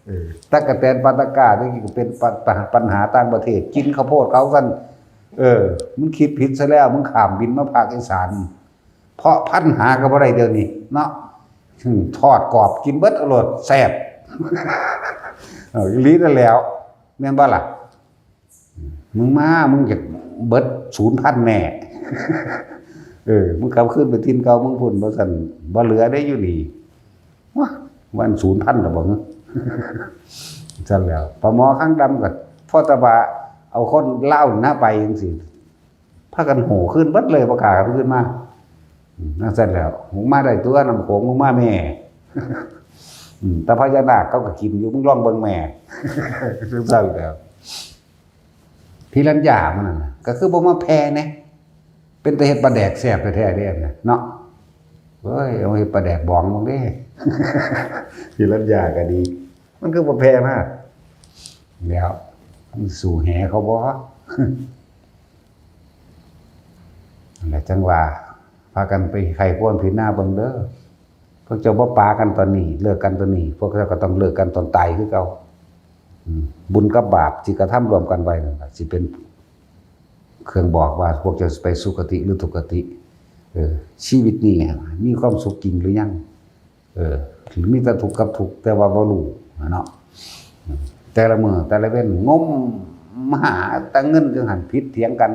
เออ ตั๊กแตนปาตะก้านี่ก็เป็นปัญ ปัญหาต่างประเทศ กินข้าวโพดเขากัน เออ มึงคิดผิดซะแล้ว มึงข้ามบินมาภาคอีสาน เพาะพันธุ์หาก็บ่ได้เดี๋ยวนี้ เนาะ อืม ทอดกรอบกินเบิดอร่อยแซ่บ เออ อีหลีนั่นแหล้ว แม่นบ่ล่ะ มึงมา มึงจะเบิดสูญพันธุ์แน่ เออ มึงกลับคืนไปถิ่นเก่ามึงพุ่น บ่ซั่นบ่เหลือได้อยู่นี่ ว้า มันสูญพันธุ์แล้วบ่ ซั่นแล้ว ปลาหมอคางดำก็พอแต่ว่าเอาคนลาวนี่นะไปจังซี่ พากันโห่คืนเบิดเลย บ่กล้ากันคืนมา อืม จังซั่นแล้ว มึงมาได้ตัวน้ำโขง มึงมาแม่ อืม แต่พญานาคเขาก็กินอยู่ มึงลองเบิ่งแม่ จังซั่นแล้ว พิรัญญามันนั่นน่ะ ก็คือบ่มาแผ่แหน่ เป็นแต่เฮ็ดปลาแดกแซ่บแท้ๆเด้อันน่ะเนาะ เฮ้ย เอาเฮ็ดปลาแดกบองมึงเด้ พิรัญญาก็ดี มันคือบ่แผ่มา แล้ว มันสู้แหเขาบ่ นั่นแหละจังว่า พากันไปไขควรพิจารณาเบิ่งเด้อ พวกเจ้าบ่ปากันตอนนี้ เลิกกันตอนนี้ พวกเจ้าก็ต้องเลิกกันตอนตายคือเก่า อืม บุญกับบาปที่กระทำร่วมกันไว้นั่นล่ะ สิเป็นเครื่องบอกว่าพวกเจ้าสิไปสุคติหรือทุกขติ เออ ชีวิตนี้มีความสุขจริงหรือยัง เออ หรือมีแต่ทุกข์กับทุกข์ แต่ว่าบ่รู้เนาะ อืม แต่ละมื้อแต่ละเว็นงมหาแต่เงินจังหั้น ผิดเถียงกัน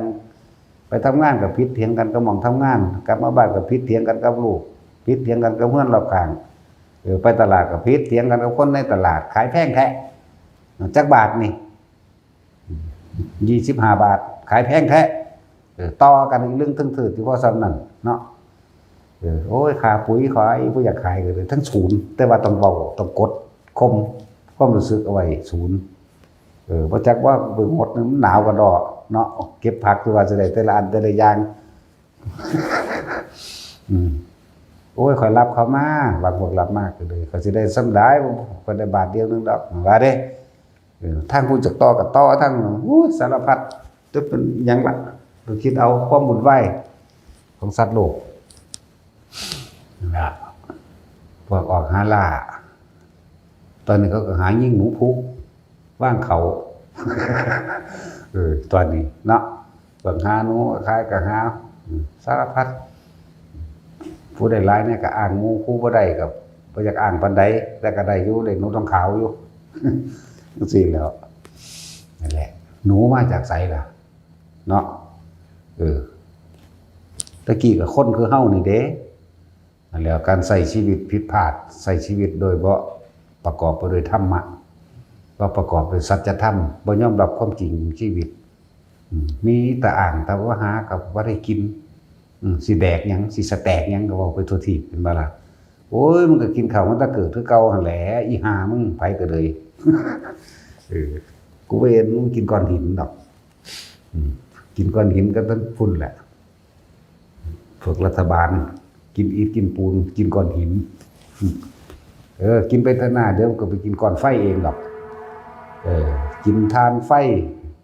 ไปทำงานก็ผิดเถียงกันกับหม่องทำงาน กลับมาบ้านก็ผิดเถียงกันกับลูก ผิดเถียงกันกับเพื่อนรอบข้าง เออ ไปตลาดก็ผิดเถียงกันกับคนในตลาด ขายแพงแท้ จักบาทนี่ ยี่สิบห้าบาท ขายแพงแท้ เออ ต่อกันอีกเรื่องเทิงเถิดอยู่พอส่ำนั้นเนาะ เออ โอ้ย ค่าปุ๋ย ค่าอีหยัง บ่อยากขายก็เลย ทั้งศูนย์ แต่ว่าต้องเว้า ต้องกดข่มความรู้สึกเอาไว้ ศูนย์ เออ บ่จักว่าไปหด มันหนาวกะด้อเนาะ เก็บผักคือว่าสิได้แต่ละอันแต่ละอย่าง อืม โอ้ย ข้อยรับเขามา บางพวกรับมาก็เลย ข้อยสิได้ส่ำใด ข้อยได้บาทเดียวหนึ่งดอก ว่าเด้ เออ ทางผู้จักต่อก็ต่อ ทาง โอ้ย สารพัด จะเป็นหยังล่ะ ก็คิดเอาความวุ่นวายของสัตว์โลก นั่นล่ะ พวกออกหาล่า ตอนนี้เขาก็หายิงหนูพุก ว่างเขา เออ ตอนนี้เนาะ พวกหาหนูขายก็หา อืม สารพัด ผู้ได้หลายเนี่ยก็อ้างหมู่ ผู้บ่ได้ก็บ่อยากอ้างปานใด แต่ก็ได้อยู่ ได้หนูทองขาวอยู่ จังซี่แหล้ว นั่นแหละ หนูมาจากไสล่ะ เนาะ เออ ตะกี้ก็คนคือเฮานี่เด้ นั่นแหละ การใช้ชีวิตผิดพลาด ใช้ชีวิตโดยบ่ประกอบไปด้วยธรรมะ บ่ประกอบด้วยสัจธรรม บ่ยอมรับความจริงของชีวิต อืม มีแต่อ้างแต่ว่าหากับบ่ได้กิน อืม สิแดกหยัง สิสะแตกหยังก็เว้าไปทั่วทีป เป็นบ่ล่ะ โอ้ย มึงก็กินข้าวมาแต่เกิดคือเก่าหั่นแหละ อีห่ามึง ไผก็เลย เออ กูบ่เห็นมึงกินก้อนหินดอก อืม กินก้อนหินก็ต้องพุ่นแหละ พวกรัฐบาล กินอิฐกินปูน กินก้อนหิน อืม เออ กินไปเถอะหน้า เดี๋ยวก็ไปกินก้อนไฟเองดอก เออ กินถ่านไฟ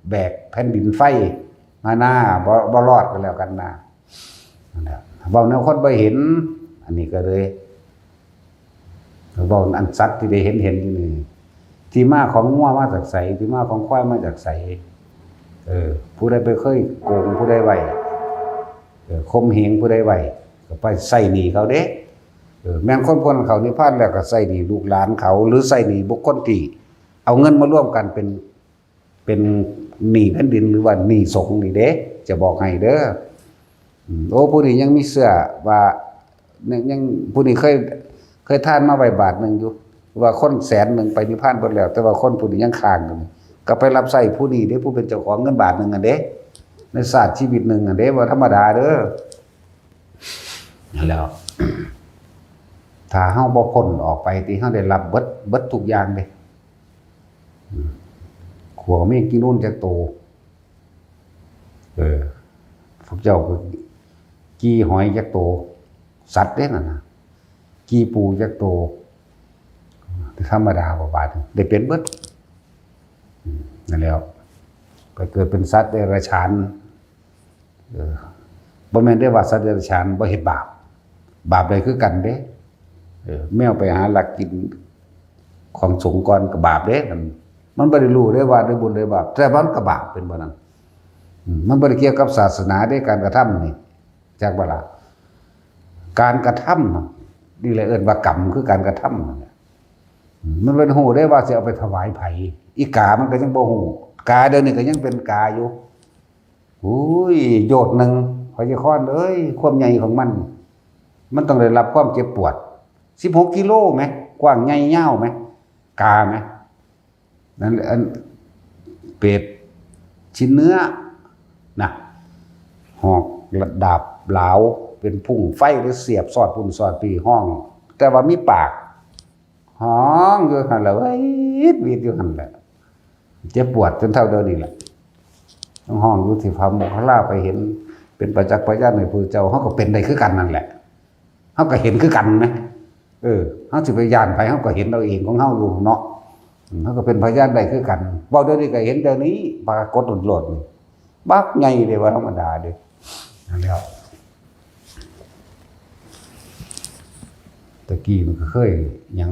แบกแผ่นดินไฟ มาหน้า บ่ บ่รอดกันแล้วกันนะ นั่นแหละ เว้าแนวคนบ่เห็น อันนี้ก็เลย เว้าอันสัตว์ที่ได้เห็นเห็นอยู่นี่ ที่มาของงัวมาจากไส ที่มาของควายมาจากไส เออ ผู้ใดไปเคยโกงผู้ใดไว้ เออ ข่มเหงผู้ใดไว้ ก็ไปใช้หนี้เขาเด้ เออ แม่นคนพวกนั้นเขานิพพานแล้วก็ใช้หนี้ลูกหลานเขา หรือใช้หนี้บุคคลที่เอาเงินมาร่วมกันเป็น เป็นหนี้แผ่นดินหรือว่าหนี้สงฆ์นี่เด้ จะบอกให้เด้อ อืม โอ้ ผู้นี้ยังมีเชื่อว่า ยัง ยัง ผู้นี้เคย เคยทานมาไว้บาทหนึ่งอยู่ ว่าคนแสนหนึ่งไปนิพพานเบิดแล้ว แต่ว่าคนผู้นี้ยังค้างอยู่ ก็ไปรับใช้ผู้นี้เด้ ผู้เป็นเจ้าของเงินบาทหนึ่งอันเด้ ในชาติชีวิตหนึ่งอันเด้ บ่ธรรมดาเด้อ นั่นแหล้ว ถ้าเฮาบ่พ้นออกไป ที่เฮาได้รับเบิด เบิดทุกอย่างเด้ อืม ขัวแมงกินูนจักโต เออ พวกเจ้าก็กี่หอยจักโต สัตว์เด้นั่นน่ะ กี่ปูจักโต ธรรมดาบ่บาด ได้เป็นเบิด อืม นั่นแหล้ว ไปเกิดเป็นสัตว์เดรัจฉาน เออ บ่แม่นได้ว่าสัตว์เดรัจฉานบ่เฮ็ดบาป บาปได้คือกันเด้ เออ แมวไปหาลักกินของสงฆ์ก่อนก็บาปเด้ มัน มันบ่ได้รู้ได้ว่าได้บุญได้บาป แต่มันก็บาปเป็นบ่นั้น อืม มันบ่ได้เกี่ยวกับศาสนาเด้ การกระทำนี่ จักบ่ล่ะ การกระทำน่ะ นี่แหละเอิ้นว่ากรรม คือการกระทำนั่นแหละ อืม มันเป็นฮู้ได้ว่าสิเอาไปถวายไผ อีกามันก็ยังบ่ฮู้ กาเดี๋ยวนี้ก็ยังเป็นกาอยู่ โอ้ย โยชน์หนึ่ง พระยาคอนเอ้ย ความใหญ่ของมัน มันต้องได้รับความเจ็บปวด สิบหกกิโลไหม กว้างใหญ่ยาวไหม กาไหม นั่นแหละ อัน เปรตชิ้นเนื้อนะ หอกดาบหลาว เป็นพุ่งไฟหรือเสียบสอดพุ่นสอดปีห้อง แต่ว่ามีปาก ฮ้องอยู่หั่นแหละ วีดวีดอยู่หั่นแหละ เจ็บปวดจนเท่าเดิมนี่แหละ ต้องฮ้องอยู่ที่พระโมคคัลลาไปเห็น เป็นประจักษ์พยานในพระเจ้า เฮาก็เป็นได้คือกันนั่นแหละ เฮาก็เห็นคือกันนะ เออ เฮาสิไปย้านไผ เฮาก็เห็นเอาเองของเฮาอยู่เนาะ อืม เฮาก็เป็นพยานได้คือกัน เว้าเดี๋ยวนี้ก็เห็นเดี๋ยวนี้ ปรากฏโลดๆ นี่ บักใหญ่เด้ บ่ธรรมดาเด้ นั่นแหล้ว ตะกี้มันก็เคยหยัง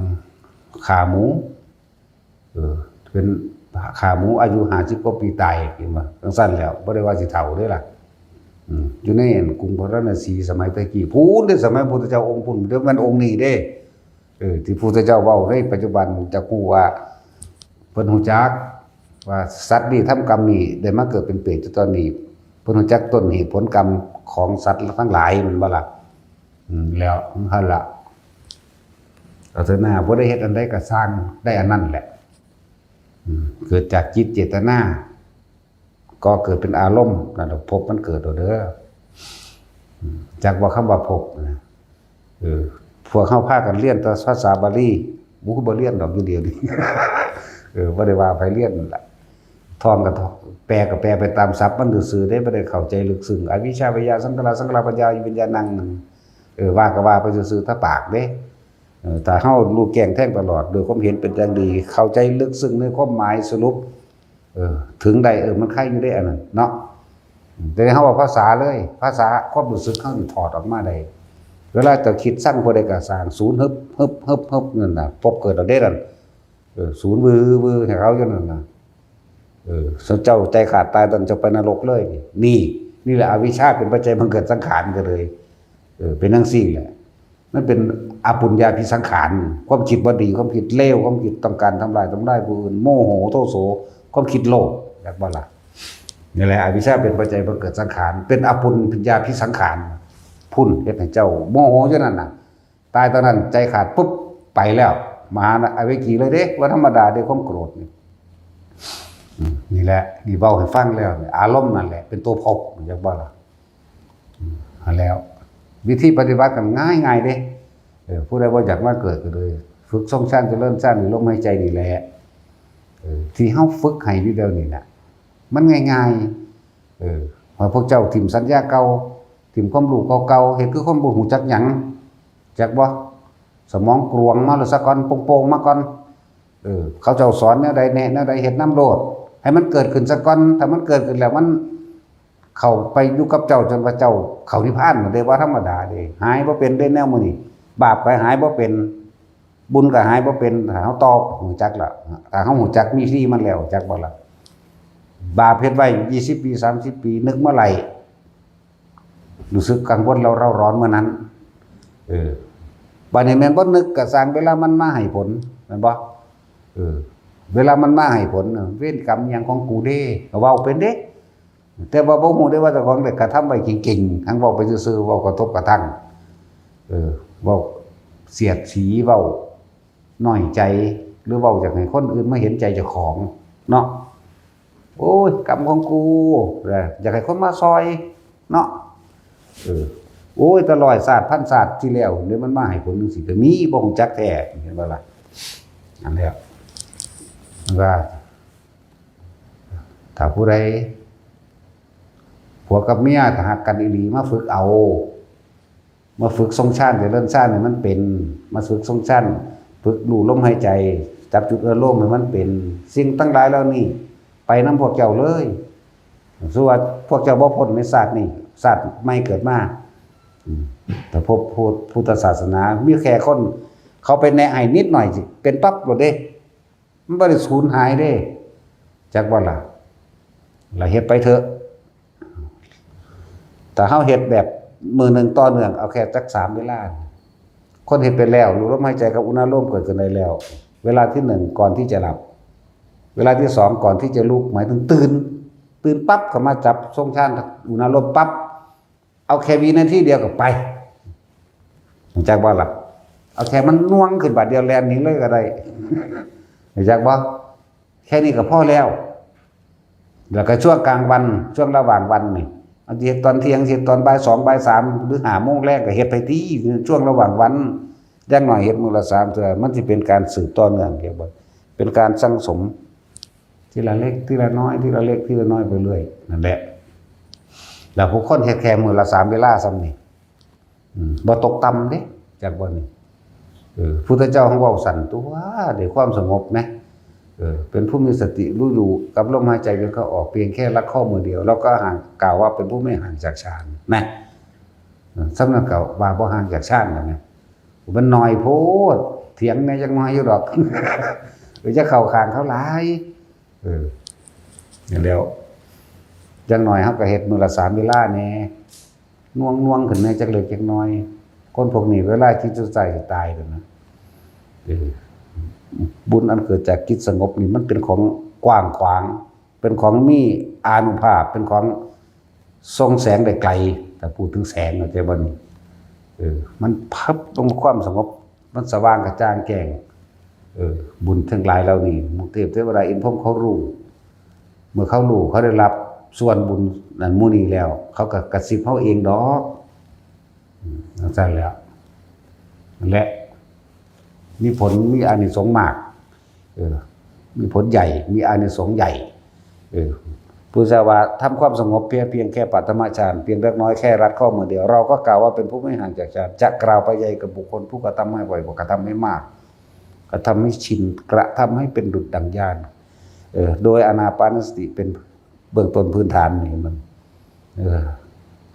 ฆ่าหมู เออ เป็นฆ่าหมูอายุห้าสิบกว่าปีตาย เห็นบ่ จั่งซั้นแหล้ว บ่ได้ว่าสิเฒ่าเด้ล่ะ อืม อยู่ในกรุงพาราณสีสมัยตะกี้ พู้นเด้ สมัยพุทธเจ้าองค์พุ้น เดี๋ยวมันองค์นี้เด้ เออ ที่พุทธเจ้าเว้าในปัจจุบันจะฮู้ว่า เพิ่นฮู้จักว่าสัตว์นี่ทำกรรมนี่ ได้มาเกิดเป็นเปรตอยู่ตอนนี้ เพิ่นฮู้จักต้นเหตุผลกรรมของสัตว์ทั้งหลาย แม่นบ่ล่ะ อืม แล้วหั่นล่ะ เอาเถอะนะ บ่ได้เฮ็ดอันใดก็ซ่าง ได้อันนั้นแหละ อืม เกิดจากจิตเจตนา ก็เกิดเป็นอารมณ์ นั่นล่ะ ภพมันเกิดเอาเด้อ อืม จักว่าคำว่าภพนะ เออ พวกเฮาพากันเรียนแต่ภาษาบาลี บ่คือบ่เรียนดอกอยู่เดี๋ยวนี้ เออ บ่ได้ว่าไผเรียนนั่นล่ะ ท่องก็ท่อง แปลก็แปลไปตามศัพท์มันซื่อๆเด้ บ่ได้เข้าใจลึกซึ้ง อวิชชา พยา สังขารา สังขาราปัจจยาวิญญาณัง เออ ว่าก็ว่าไปซื่อๆ ถ้าปากเด้ เออ ถ้าเฮารู้แจ้งแทงตลอด โดยความเห็นเป็นอย่างดี เข้าใจลึกซึ้งในความหมายสรุป เออ ถึงได้ เออ มันไข่อยู่ได้อันนั้นเนาะ แต่เฮาว่าภาษาเลย ภาษาความรู้สึกเฮานี่ถอดออกมาได้ เวลาเจ้าคิดซังผู้ใดก็ซ่าง ศูนย์ ฮึบ ฮึบ ฮึบ ฮึบ นั่นน่ะ ภพเกิดเอาเด้นั่น เออ ศูนย์ วือ วือ ให้เขาอยู่นั่นน่ะ เออ เจ้าใจขาดตาย ตอนเจ้าไปนรกเลย นี่ นี่แหละอวิชชาเป็นปัจจัยบังเกิดสังขารก็เลย เออ เป็นจั่งซี้แหละ มันเป็นอปุญญาภิสังขาร ความคิดบ่ดี ความคิดเลว ความคิดต้องการทำลาย ทำลายผู้อื่น โมโห โทโส ความคิดโลภ จักบ่ล่ะ นี่แหละ อวิชชาเป็นปัจจัยบังเกิดสังขาร เป็นอปุญญาพิสังขาร พุ่นเฮ็ดให้เจ้าโมโหอยู่นั่นน่ะ ตายตอนนั้นใจขาดปุ๊บ ไปแล้ว มหาอเวจีเลยเด้ ว่าธรรมดาเด้ ความโกรธนี่ อืม นี่แหละ นี่เว้าให้ฟังแล้วเนี่ย อารมณ์นั่นแหละ เป็นตัวภพ อยากบอกล่ะ อืม อันแล้ว วิธีปฏิบัติกันง่ายๆเด้ เออ ผู้ใดบ่อยากมาเกิดก็เลย ฝึกทรงฌานเจริญฌานด้วยลมหายใจนี่แหละ เออ ที่เฮาฝึกให้อยู่เดี๋ยวนี้น่ะ มันง่ายๆ เออ ว่าพวกเจ้าถิ่มสัญญาเก่า ถิ่มความรู้เก่าๆ เฮ็ดคือคนบ่ฮู้จักหยัง จักบ่ สมองกลวงมาแล้วซะก่อน โป่งๆมาก่อน เออ เขาเจ้าสอนแนวใดแนะแนวใด เฮ็ดนำโลด ให้มันเกิดขึ้นซะก่อน ถ้ามันเกิดขึ้นแล้วมันเข้าไปอยู่กับเจ้าจนว่าเจ้าเข้านิพพาน มันได้ว่าธรรมดาเด้ หายบ่เป็นเด้แนวมื้อนี้ บาปก็หายบ่เป็น บุญก็หายบ่เป็น ถ้าเฮาต่อฮู้จักละ ถ้าเฮาฮู้จักมีที่มันแล้ว จักบ่ล่ะ บาปเฮ็ดไว้ยี่สิบปี สามสิบปี นึกเมื่อไหร่ รู้สึกกังวลเร่าเร้าร้อนเมื่อนั้น เออ บัดนี้แม่นบ่นึกก็สร้างเวลามันมาให้ผล แม่นบ่ เออ เวลามันมาให้ผล เวรกรรมหยังของกูเด้ ก็เว้าเป็นเด้ แต่ว่าบ่ฮู้ได้ว่าเจ้าของได้กระทำไว้เก่งๆ หังเว้าไปซื่อๆ เว้ากระทบกระทั่ง เออ เว้าเสียดสี เว้าน้อยใจ หรือเว้าอยากให้คนอื่นมาเห็นใจเจ้าของ เนาะ โอ้ย กรรมของกู อยากให้คนมาซอย เนาะ เออ โอ้ย แต่ร้อยชาติ พันชาติที่แล้ว เดี๋ยวมันมาให้ผลจังซี่ ก็มี บ่ฮู้จักแท้ เห็นบ่ล่ะ อันแล้ว มันว่า ถ้าผู้ใด ผัวกับเมีย ถ้าฮักกันอีหลี มาฝึกเอา มาฝึกทรงฌาน เจริญฌานให้มันเป็น มาฝึกทรงฌาน ฝึกรู้ลมหายใจ จับจุดอารมณ์ให้มันเป็น สิ่งทั้งหลายเหล่านี้ ไปนำพวกเจ้าเลย สมมุติว่าพวกเจ้าบ่พ้นในชาตินี้ ชาติใหม่เกิดมา อืม แต่พบพุทธศาสนา มีแค่คน เขาไปแนะให้นิดหน่อยสิ เป็นปั๊บโลดเด้ มันบ่ได้สูญหายเด้ จักบ่ล่ะ ละเฮ็ดไปเถอะ ถ้าเฮาเฮ็ดแบบมื้อหนึ่งต่อเนื่อง เอาแค่จักสามเวลา คนเฮ็ดไปแล้ว รู้ลมหายใจกับอุณาโลมเกิดขึ้นได้แล้ว เวลาที่หนึ่งก่อนที่จะหลับ เวลาที่สองก่อนที่จะลุก หมายถึงตื่น ตื่นปั๊บก็มาจับทรงฌานอุณาโลมปั๊บ เอาแค่วินาทีเดียวก็ไป รู้จักบ่ล่ะ เอาแค่มันน่วงขึ้นบาดเดียวแล่นหนีเลยก็ได้ รู้จักบ่ แค่นี้ก็พอแล้ว แล้วก็ช่วงกลางวัน ช่วงระหว่างวันนี่ เอาสิเฮ็ดตอนเที่ยง สิเฮ็ดตอนบ่ายสอง บ่ายสาม หรือห้าโมงแลงก็เฮ็ดไปติ ช่วงระหว่างวัน อย่างน้อยเฮ็ดมื้อละสามเทื่อ มันสิเป็นการสืบต่อเนื่อง เรียกว่าเป็นการสั่งสม ทีละเล็กทีละน้อย ทีละเล็กทีละน้อยไปเรื่อย นั่นแหละ แล้วผู้คนเฮ็ดแค่มื้อละสามเวลาส่ำนี่ อืม บ่ตกต่ำเด้ จักบ่นี่ เออ พุทธเจ้าของเว้าสั่นตัว ได้ความสงบนะ เออ เป็นผู้มีสติรู้อยู่กับลมหายใจเข้าออก เพียงแค่รัดข้อมือเดียว เราก็ห่าง กล่าวว่าเป็นผู้ไม่ห่างจากฌานนะ เออ ส่ำนั้นก็ว่าบ่ห่างจากฌานแล้วนะ มันน้อยโพด เถียงแหน่จักหน่อยอยู่ดอก เออ จะเข้าข้างเขาหลาย เออ นั่นแล้ว จักหน่อยเฮาก็เฮ็ดมื้อละสามเวลาแหน่ น่วงๆขึ้นแหน่จักเล็กจักน้อย คนพวกนี้เวลาจิตสุดท้ายสิตายแล้วนะ เออ บุญอันเกิดจากจิตสงบนี่มันเป็นของกว้างขวาง เป็นของมีอานุภาพ เป็นของส่องแสงได้ไกล ถ้าพูดถึงแสง เข้าใจบ่นี่ เออ มันพับลงความสงบ มันสว่างกระจ่างแจ้ง เออ บุญทั้งหลายเหล่านี้ หมู่เทพเทวดาอินทร์พรหมเขารู้ เมื่อเขารู้ เขาได้รับส่วนบุญนั่นหมู่นี้แล้ว เขาก็กระซิบเฮาเองดอก อืม จั่งซั่นแหละ และมีผล มีอานิสงส์มาก เออ มีผลใหญ่ มีอานิสงส์ใหญ่ เออ พุทธเจ้าว่าทำความสงบเพียง เพียงแค่ปฐมฌาน เพียงเล็กน้อย แค่รัดข้อมือเดียว เราก็กล่าวว่าเป็นผู้ไม่ห่างจากฌาน จะกล่าวไปใหญ่กับบุคคลผู้กระทำให้บ่อย กระทำให้มาก กระทำให้ชิน กระทำให้เป็นดุจดังญาณ เออ โดยอานาปานสติเป็นเบื้องต้นพื้นฐานนี่มัน เออ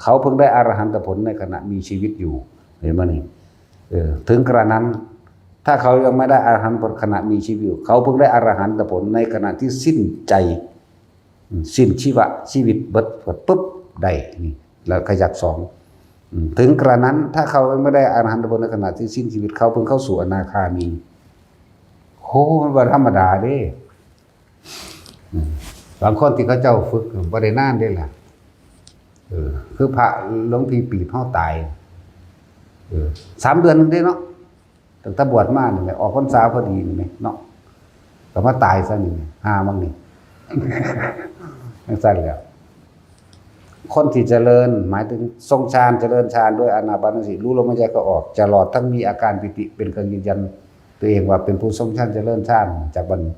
เขาเพิ่งได้อรหันตผลในขณะมีชีวิตอยู่ เห็นไหมนี่ เออ ถึงกระนั้น ถ้าเขายังไม่ได้อรหันตผลขณะมีชีวิตอยู่ เขาเพิ่งได้อรหันตผลในขณะที่สิ้นใจ อืม สิ้นชีวะ ชีวิตเบิด เบิดปุ๊บ ได้นี่ แล้วขยักสอง อืม ถึงกระนั้น ถ้าเขายังไม่ได้อรหันตผลในขณะที่สิ้นชีวิต เขาเพิ่งเข้าสู่อนาคามี โห มันบ่ธรรมดาเด้ อืม บางคนที่เขาเจ้าฝึกบ่ได้นานเด้ล่ะ เออ คือพระหลวงพี่ปีบเฮาตาย เออ สามเดือนหนึ่งเด้เนาะ ตั้งแต่บวชมานี่แหละ ออกพรรษาพอดีนี่แหละเนาะ ก็มาตายซะนี่แหละ หามังนี่ จังซั่นแหล้ว คนที่เจริญ หมายถึงทรงฌาน เจริญฌานด้วยอานาปานสติ รู้ลมหายใจเข้าออก ตลอดทั้งมีอาการปีติเป็นเครื่องยืนยันตัวเองว่าเป็นผู้ทรงฌาน เจริญฌาน จากบัดนี้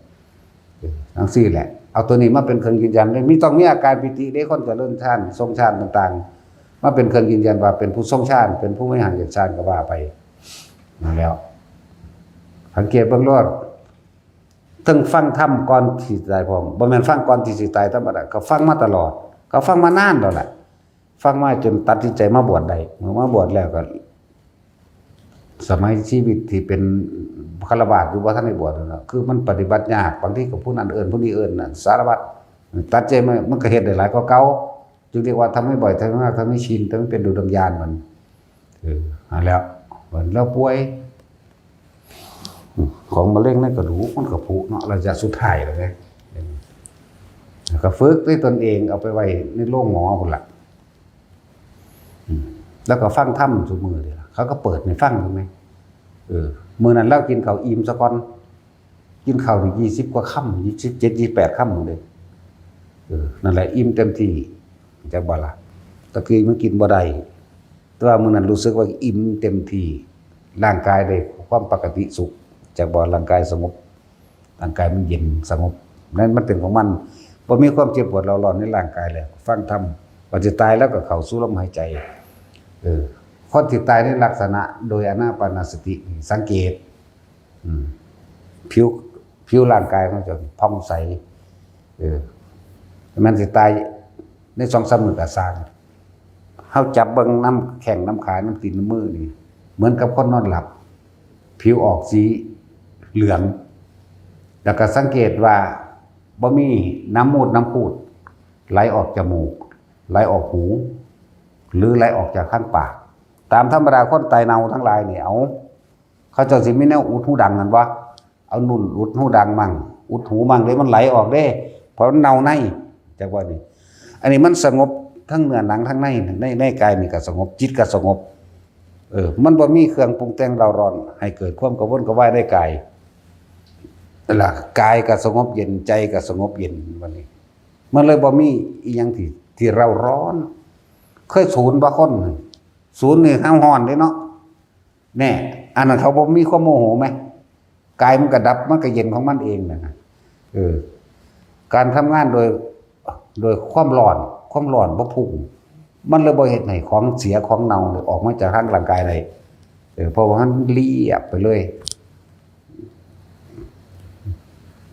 จังซี่แหละ เอาตัวนี้มาเป็นเครื่องยืนยันเลย มี ต้องมีอาการปีติเด้ คนเจริญฌาน ทรงฌานต่างๆ มาเป็นเครื่องยืนยันว่าเป็นผู้ทรงฌาน เป็นผู้บริหารจัดฌานก็ว่าไป นั่นแหล้ว สังเกตเบิ่งโลด ทั้งฟังธรรมก่อนที่สิตายพร้อม บ่แม่นฟังก่อนที่สิตายธรรมดา ก็ฟังมาตลอด ก็ฟังมานานแล้วแหละ ฟังมาจนตัดสินใจมาบวชได้ เมื่อมาบวชแล้วก็ สมัยชีวิตที่เป็นฆราวาสอยู่ บ่ทันได้บวชนั่นน่ะ คือมันปฏิบัติยาก บางทีก็ผู้นั้นเอิ้น ผู้นี้เอิ้นน่ะ สารพัด ตัดใจมัน มันก็เฮ็ดได้หลายกว่าเก่า จึงเรียกว่าทำให้บ่อย ทำให้มาก ทำให้ชิน ทำให้เป็นดุจดังยานมัน เออ นั่นแหละ มันแล้วป่วย ของมะเร็งในกระดูกมันก็ผุเนาะ ระยะสุดท้ายแล้วไง เออ แล้วก็ฝึกด้วยตนเอง เอาไปไว้ในโรงหมอพุ้นล่ะ อืม แล้วก็ฟังธรรมซุมื้อนี่ล่ะ เขาก็เปิดให้ฟังอยู่ไง เออ มื้อนั้นลาวกินข้าวอิ่มซะก่อน กินข้าวนี่ ยี่สิบกว่าคำ ยี่สิบเจ็ด ยี่สิบแปดคำหมดเลย เออ นั่นแหละ อิ่มเต็มที่ จักบ่ล่ะ ตะกี้มันกินบ่ได้ แต่ว่ามื้อนั้นรู้สึกว่าอิ่มเต็มที่ ร่างกายได้ความปกติสุข จักบ่ ร่างกายสงบ ร่างกายมันเย็นสงบ นั่นมันเป็นของมัน บ่มีความเจ็บปวดเร้าร้อนในร่างกายแล้ว ฟังธรรม บัดสิตายแล้วก็เข้าสู่ลมหายใจ เออ คนที่ตายในลักษณะโดยอานาปานสตินี่ สังเกต อืม ผิว ผิวร่างกายมันจะผ่องใส เออ มันสิตายในสองสามมื้อก็ซ่าง เฮาจับเบิ่งนำแข้งนำขา นำตีนนำมือนี่ เหมือนกับคนนอนหลับ ผิวออกสีเหลือง แล้วก็สังเกตว่าบ่มีน้ำมูดน้ำพูด ไหลออกจมูก ไหลออกหู หรือไหลออกจากทางปาก ตามธรรมดาคนตายเน่าทั้งหลายนี่ เอา เขาเจ้าสิมีแนวอุดหูดังนั่นบ่ เอานุ่นอุดหูดังมั่ง อุดหูมั่งเด้ มันไหลออกเด้ เพราะมันเน่าใน จักว่านี่ อันนี้มันสงบทั้งเนื้อหนังทั้งใน ใน ในกายนี่ก็สงบ จิตก็สงบ เออ มันบ่มีเครื่องปรุงแต่งเร้าร้อน ให้เกิดความกระวนกระวายในกาย ล่ะ กายก็สงบเย็น ใจก็สงบเย็น บัดนี้ มันเลยบ่มีอีหยังที่ ที่เร้าร้อน เคยศูนย์บ่คน ศูนย์นี่เฮาฮ้อนเด้เนาะ แน่ อันนั้นเขาบ่มีความโมโหไหม กายมันก็ดับ มันก็เย็นของมันเองนะ เออ การทำงานโดย โดยความร้อน ความร้อนบ่พุ่ง มันเลยบ่เฮ็ดให้ของเสียของเน่าเนี่ยออกมาจากทางร่างกายได้ เออ เพราะว่ามันเรียบไปเลย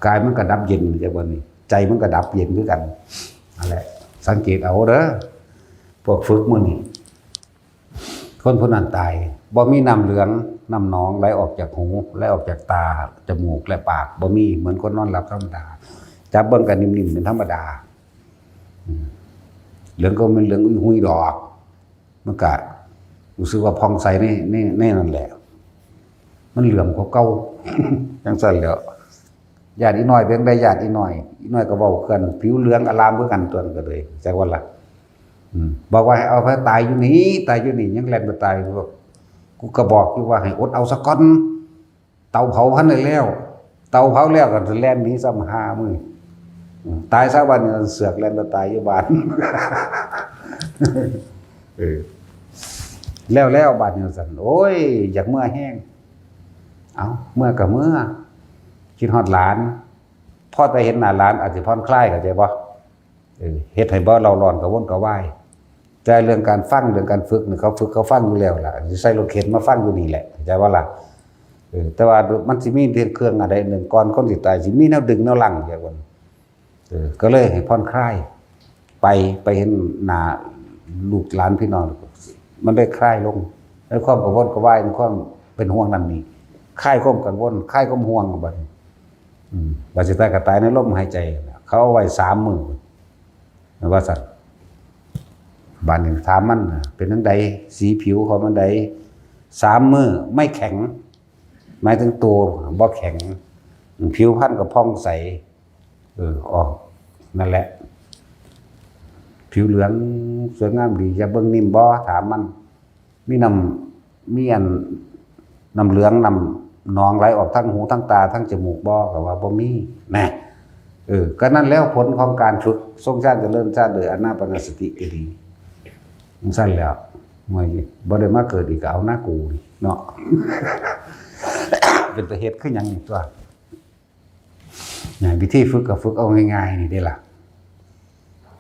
กายมันก็ดับเย็น จากวันนี้ ใจมันก็ดับเย็นคือกัน นั่นแหละ สังเกตเอาเด้อ พวกฝึกมื้อนี้ คนผู้นั้นตาย บ่มีน้ำเหลือง น้ำหนองไหลออกจากหู ไหลออกจากตา จมูก และปาก บ่มี เหมือนคนนอนหลับธรรมดา จับเบิ่งก็นิ่มๆ เป็นธรรมดา อืม เหลืองก็เป็นเหลืองอุ้ยหุยดอก มันก็รู้สึกว่าผ่องใสใน ใน ในนั่นแหละ มันเหลื่อมกว่าเก่า จังซั่นแหล้ว ญาติอีน้อยเป็นได้ ญาติอีน้อย อีน้อยก็เว้ากัน ผิวเหลืองอลามคือกัน ตัวนั้นก็เลย จักว่าล่ะ อืม บอกว่าให้เอาไปตายอยู่นี่ ตายอยู่นี่ ยังแล่นไปตาย กูก็บอกอยู่ว่าให้อดเอาซะก่อน เตาเผาพันได้แล้ว เตาเผาแล้วก็แล่นหนีซ้ำหามื้อ อืม ตายซะวันนี้ เสือกแล่นไปตายอยู่บ้าน เออ แล้ว แล้วบัดนี้ซั่น โอ้ย อยากเมือแฮง เอ้า เมือก็เมือ คิดฮอดหลาน พอแต่เห็นหน้าหลานอาจสิผ่อนคลาย เข้าใจบ่ เออ เฮ็ดให้บ่เร่าร้อนกระวนกระวาย แต่เรื่องการฟัง เรื่องการฝึกนี่ เขาฝึกเขาฟังอยู่แล้วล่ะ สิใส่รถเข็นมาฟังอยู่นี่แหละ เข้าใจบ่ล่ะ เออ แต่ว่ามันสิมีเครื่องอันใดหนึ่ง ก่อนคนสิตาย สิมีแนวดึงแนวรั้ง เข้าใจบ่ เออ ก็เลยให้ผ่อนคลาย ไป ไปเห็นหน้าลูกหลานพี่น้อง มันได้คลายลง ในความกระวนกระวาย ในความเป็นห่วงนั่นนี่ คลายความกังวล คลายความห่วงบัดนี้ อืม ว่าสิตายก็ตายในลมหายใจ เขาเอาไว้สามมื้อ ว่าซั่น บัดนี้ถามมัน เป็นจั่งใด สีผิวเขามันใด สามมื้อไม่แข็ง หมายถึงตัวบ่แข็ง ผิวพรรณก็ผ่องใส เออ ออก นั่นแหละ ผิวเหลืองสวยงามดี อยากเบิ่งนิ่มบ่ ถามมัน มีน้ำ มีอัน น้ำเหลือง น้ำหนองไหลออกทางหู ทางตา ทางจมูกบ่ ก็ว่าบ่มี แน่ เออ ก็นั่นแล้วผลของการฝึก ทรงฌานเจริญฌานโดยอานาปานสติก็ดี มันสั้นแล้ว เมื่อยบ่ได้มาเกิดอีกก็เอาหน้ากูเนาะ เป็นตาเฮ็ดคือหยังนี่ตัว นี่วิธีฝึกก็ฝึกเอาง่ายๆนี่เด้ล่ะ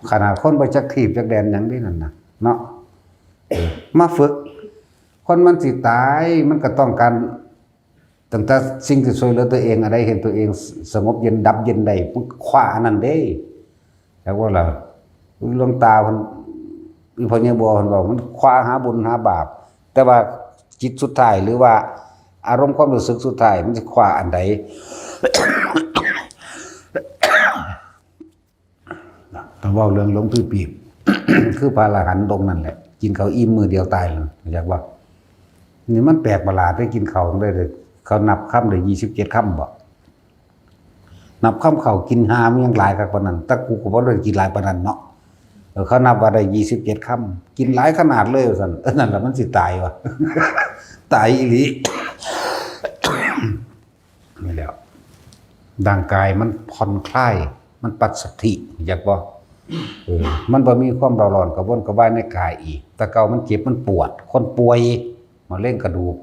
ขนาดคนบ่จักทีบจักแดนหยังเด้นั่นน่ะ เนาะ เออ มาฝึก คนมันสิตาย มันก็ต้องการ ตั้งแต่สิ่งที่ช่วยเหลือตัวเอง อันใดเห็นตัวเองสงบเย็นดับเย็นได้ มันคว้าอันนั้นเด้ จักว่าล่ะ หลวงตาเพิ่น อีพ่อใหญ่บัวเพิ่นบอก มันคว้าหาบุญหาบาป แต่ว่าจิตสุดท้าย หรือว่าอารมณ์ความรู้สึกสุดท้าย มันสิคว้าอันใด ต้องเว้าเรื่องหลวงพี่ปีบ คือพระอรหันต์องค์นั่นแหละ กินข้าวอิ่มมื้อเดียวตายแล้ว อยากว่า นี่มันแปลกประหลาด ได้กินข้าวได้เลย เขานับคำได้ยี่สิบเจ็ดคำบ่ นับคำข้าวกินหามันยังหลายคักปานนั้น แต่กูก็บ่ได้กินหลายปานนั้นเนาะ เออ เขานับว่าได้ยี่สิบเจ็ดคำ กินหลายขนาดเลยว่าซั่น เออ นั่นล่ะมันสิตายวะ ตายอีหลี นี่แหล้ว ร่างกายมันผ่อนคลาย มันปัสสัทธิ อยากบ่ เออ มันบ่มีความเร่าร้อนกระวนกระวายในกายอีก แต่เก่ามันเจ็บมันปวด คนป่วย มะเร็งกระดูก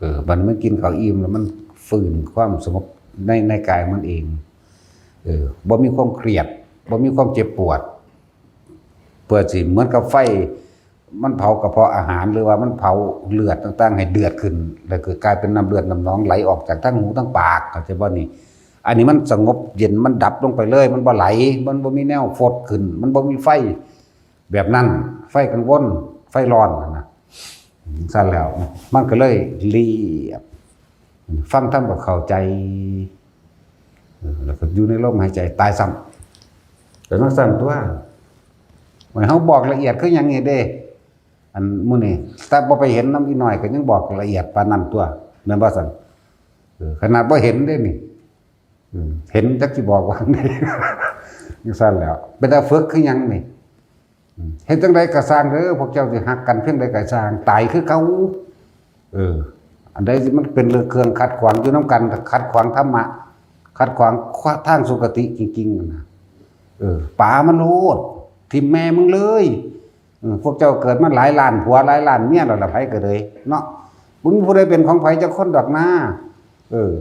เออ บัดนี้มันกินข้าวอิ่มแล้วมันฟื้นความสงบใน ในกายมันเอง เออ บ่มีความเครียด บ่มีความเจ็บปวด เพื่อสิเหมือนกับไฟ มันเผากระเพาะอาหาร หรือว่ามันเผาเลือดต่างๆ ให้เดือดขึ้น แล้วก็กลายเป็นน้ำเลือดน้ำหนองไหลออกจากทั้งหูทั้งปาก เข้าใจบ่นี่ อันนี้มันสงบเย็น มันดับลงไปเลย มันบ่ไหล มันบ่มีแนวฟดขึ้น มันบ่มีไฟแบบนั้น ไฟกังวล ไฟร้อนนะ ซั่นแล้ว มันก็เลยเรียบ ฟังธรรมก็เข้าใจ เออ แล้วก็อยู่ในลมหายใจ ตายซ้ำ แต่นักสั่นตัว มันเฮาบอกละเอียดคือหยังนี่เด้ อันมื้อนี้ แต่บ่ไปเห็นนำอีน้อยก็ยังบอกละเอียดปานนั้นตัว แม่นบ่ซั่น เออ ขนาดบ่เห็นเด้นี่ อืม เห็นจักสิบอกว่าไง จังซั่นแล้ว เป็นตาฝึกคือหยังนี่ อืม เฮ็ดจังใดก็ซ่างเด้อ พวกเจ้าสิฮักกันเพียงใดก็ซ่าง ตายคือเก่า เออ อันใดที่มันเป็นเรื่องเครื่องขัดขวางอยู่นำกัน ขัดขวางธรรมะ ขัดขวางทางสุคติจริงๆ นั่นนะ เออ ป๋ามันโลด ถิ่มแม่มึงเลย เออ พวกเจ้าเกิดมาหลายล้านผัวหลายล้านเมียแล้วล่ะ ไผก็เลย เนาะ บ่มีผู้ใดเป็นของไผจักคนดอกนา เออ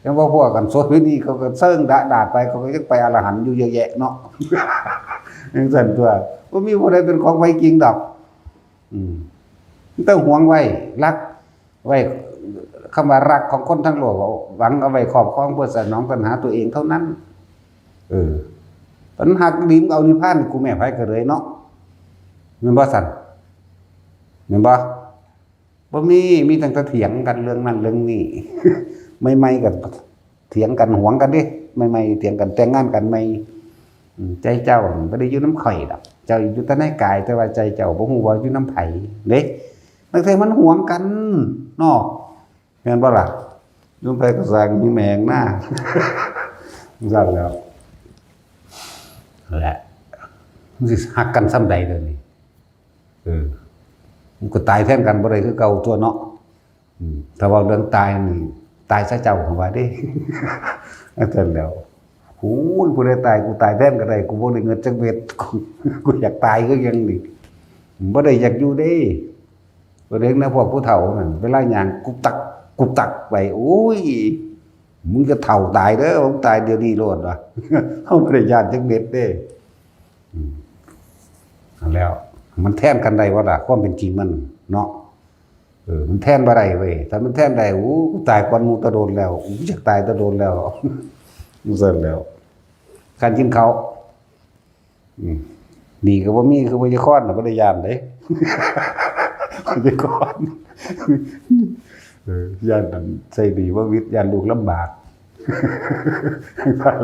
ยังว่าพวกกันโสเภณีเขาก็เซิงดะดาษไป เขาก็ยังไปอรหันต์อยู่เยอะแยะเนาะ จังซั่นตัว บ่มีผู้ใดเป็นของไผจริงดอก อืม ต้องหวงไว้ รักไว้ คำว่ารักของคนทั้งโลก หวังเอาไว้ครอบครองเพื่อสนองตัณหาตัวเองเท่านั้น เออ มันหักดีมเอานิพพาน กูแม่ไผก็เลยเนาะ แม่นบ่ซั่น แม่นบ่ บ่มี มีตั้งแต่เถียงกันเรื่องนั้นเรื่องนี้ ใหม่ๆ ก็เถียงกันหวงกันเด้ ใหม่ๆ เถียงกัน แต่งงานกันใหม่ อืม ใจเจ้าบ่ได้อยู่นำข้อยดอก เจ้าอยู่แต่ในกาย แต่ว่าใจเจ้าบ่ฮู้ว่าอยู่นำไผเด้ ตั้งแต่มันหวงกันเนาะ แม่นบ่ล่ะ อยู่นำไผก็ซ่าง มีแม่งหน้า ซั่นแล้ว แหละ มันสิฮักกันส่ำใดเดี๋ยวนี้ เออ มันก็ตายแทนกันบ่ได้คือเก่าตัวเนาะ อืม ถ้าเว้าเรื่องตายนี่ ตายซะเจ้า ว่าเด้ จังซั่นแล้ว โอ้ย ผู้ใดตาย กูตายแทนก็ได้ กูบ่ได้เงินจักเม็ด กู กูอยากตายคือหยังนี่ บ่ได้อยากอยู่เด้ บ่ได้นะ พวกผู้เฒ่านั่น เวลาย่างกุกตัก กุกตักไป โอ้ย มึงจะเฒ่าตายเด้อ มึงตายเดี๋ยวนี้โลดว่ะ เฮาบ่ได้ย้านจักเม็ดเด้ อืม นั่นแล้ว มันแทนกันได้บ่ล่ะ ความเป็นจริงมันเนาะ เออ มันแทนบ่ได้เว้ย ถ้ามันแทนได้ โอ้ กูตายก่อนหมู่แต่โดนแล้ว กูอยากตายแต่โดนแล้ว จังซั่นแล้ว การกินข้าว อืม หนี้ก็บ่มี คือพยาคอนน่ะ บ่ได้ย้านเด้ พยาคอน เออ ย้านนั่นใส่หนี้บ่วิด ย้านลูกลำบาก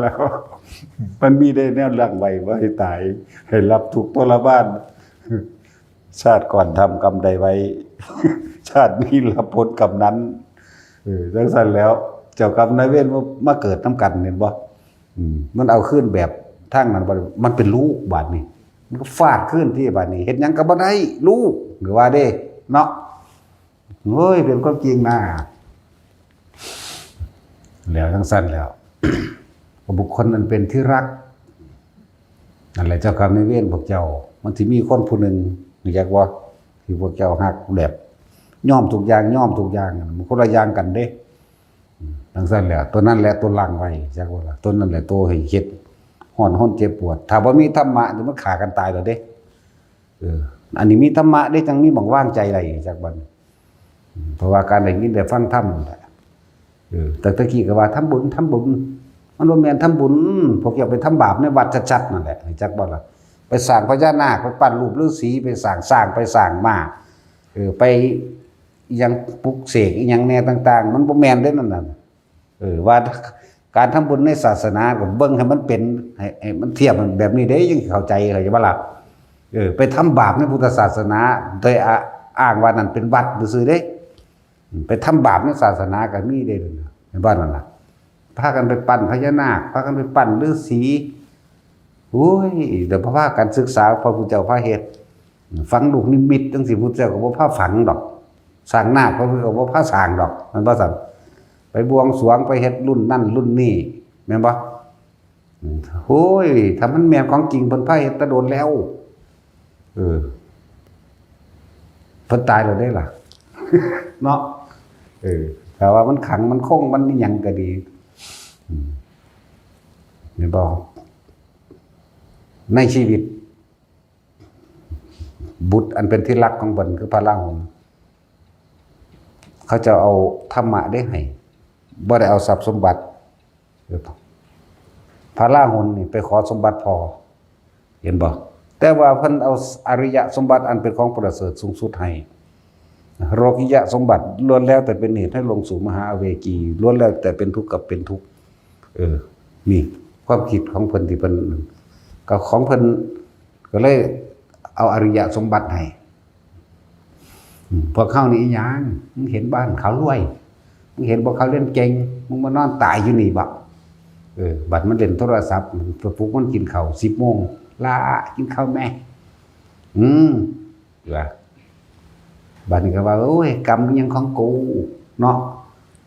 แล้ว มันมีได้แนวหลังไว้บ่ให้ตาย ให้รับทุกข์ทรมาน ชาติก่อนทำกรรมใดไว้ ชาตินี้รับผลกรรมนั้น เออ จังซั่นแล้ว เจ้ากรรมนายเวรมา มาเกิดนำกัน เห็นบ่ อืม มันเอาคืนแบบ ทางนั้นบัดมันเป็นลูกบาดนี้ มันก็ฟาดขึ้นที่บาดนี้ เฮ็ดหยังก็บ่ได้ ลูก หรือว่าเด้ เนาะ เฮ้ย เป็นความจริงนะ แล้วจั่งซั่นแล้ว บุคคลอันเป็นที่รัก นั่นแหละเจ้ากรรมนายเวรพวกเจ้า มันสิมีคนผู้หนึ่ง รู้จักบ่ ที่พวกเจ้าฮักแบบ ยอมทุกอย่าง ยอมทุกอย่าง มันคนละอย่างกันเด้ อืม จั่งซั่นแหละ ตัวนั้นแหละตัวล้างไว้ จักบ่ล่ะ ตัวนั้นแหละตัวให้เฮ็ด ฮ้อน ฮ้อนเจ็บปวด ถ้าบ่มีธรรมะนี่มันฆ่ากันตายแล้วเด้ เออ อันนี้มีธรรมะเด้ จั่งมีหม่องวางใจได้ จักบัด อืม เพราะว่าการได้ยินได้ฟังธรรมนั่นแหละ เออ แต่ตะกี้ก็ว่าทำบุญ ทำบุญ มันบ่แม่นทำบุญ พวกเจ้าไปทำบาปในวัดชัดๆนั่นแหละ จักบ่ล่ะ ไปสร้างพญานาค ไปปั้นรูปฤาษี ไปสร้างช้าง ไปสร้างม้า เออ ไปอิหยังปลุกเสกอิหยังแน่ต่างๆ มันบ่แม่นเด้นั่นน่ะ เออ ว่าการทำบุญในศาสนาก็เบิ่งให้มันเป็น ให้ ให้มันเทียบมันแบบนี้เด้ ยังเข้าใจ เข้าใจบ่ล่ะ เออ ไปทำบาปในพุทธศาสนา โดยอ้างว่านั่นเป็นวัดซื่อๆเด้ อืม ไปทำบาปในศาสนาก็มีเด้ เห็นบ่นั่นน่ะ พากันไปปั้นพญานาค พากันไปปั้นฤาษี โอ้ย เดี๋ยวพากันศึกษาพระพุทธเจ้าพาเฮ็ด ฝังลูกนิมิตจั่งซี้ พุทธเจ้าก็บ่พาฝังดอก สร้างนาค พระพุทธเจ้าก็บ่พาสร้างดอก แม่นบ่ซั่น ไปบวงสรวง ไปเฮ็ดรุ่นนั่นรุ่นนี้ แม่นบ่ อืม โอ้ย ถ้ามันแม่นของจริง เพิ่นพาเฮ็ดแต่โดนแล้ว เออ เพิ่นตายแล้วเด้ล่ะ เนาะ เออ ถ้าว่ามันขัง มันคง มันอิหยังก็ดี อืม แม่นบ่ ในชีวิต บุตรอันเป็นที่รักของเพิ่นคือพระราหุล เขาเจ้าเอาธรรมะเด้ให้ บ่ได้เอาทรัพย์สมบัติ พระราหุลนี่ไปขอสมบัติพ่อ เห็นบ่ แต่ว่าเพิ่นเอาอริยสมบัติอันเป็นของประเสริฐสูงสุดให้ โลกิยสมบัติล้วนแล้วแต่เป็นเหตุให้ลงสู่มหาอเวจี ล้วนแล้วแต่เป็นทุกข์กับเป็นทุกข์ เออ นี่ความคิดของเพิ่นที่เพิ่น ก็ของเพิ่นก็เลยเอาอริยสมบัติให้ อืม พวกเขานี่อีหยัง มึงเห็นบ้านเขารวย มึงเห็นพวกเขาเรียนเก่ง มึงมานอนตายอยู่นี่บ่ เออ บัดมันเล่นโทรศัพท์ ไปปลุกมันกินข้าว สิบโมง "หล้า กินข้าวแม่" อืม ว่า บัดนี้ก็ว่า "โอ้ย กรรมมันยังของกู เนาะ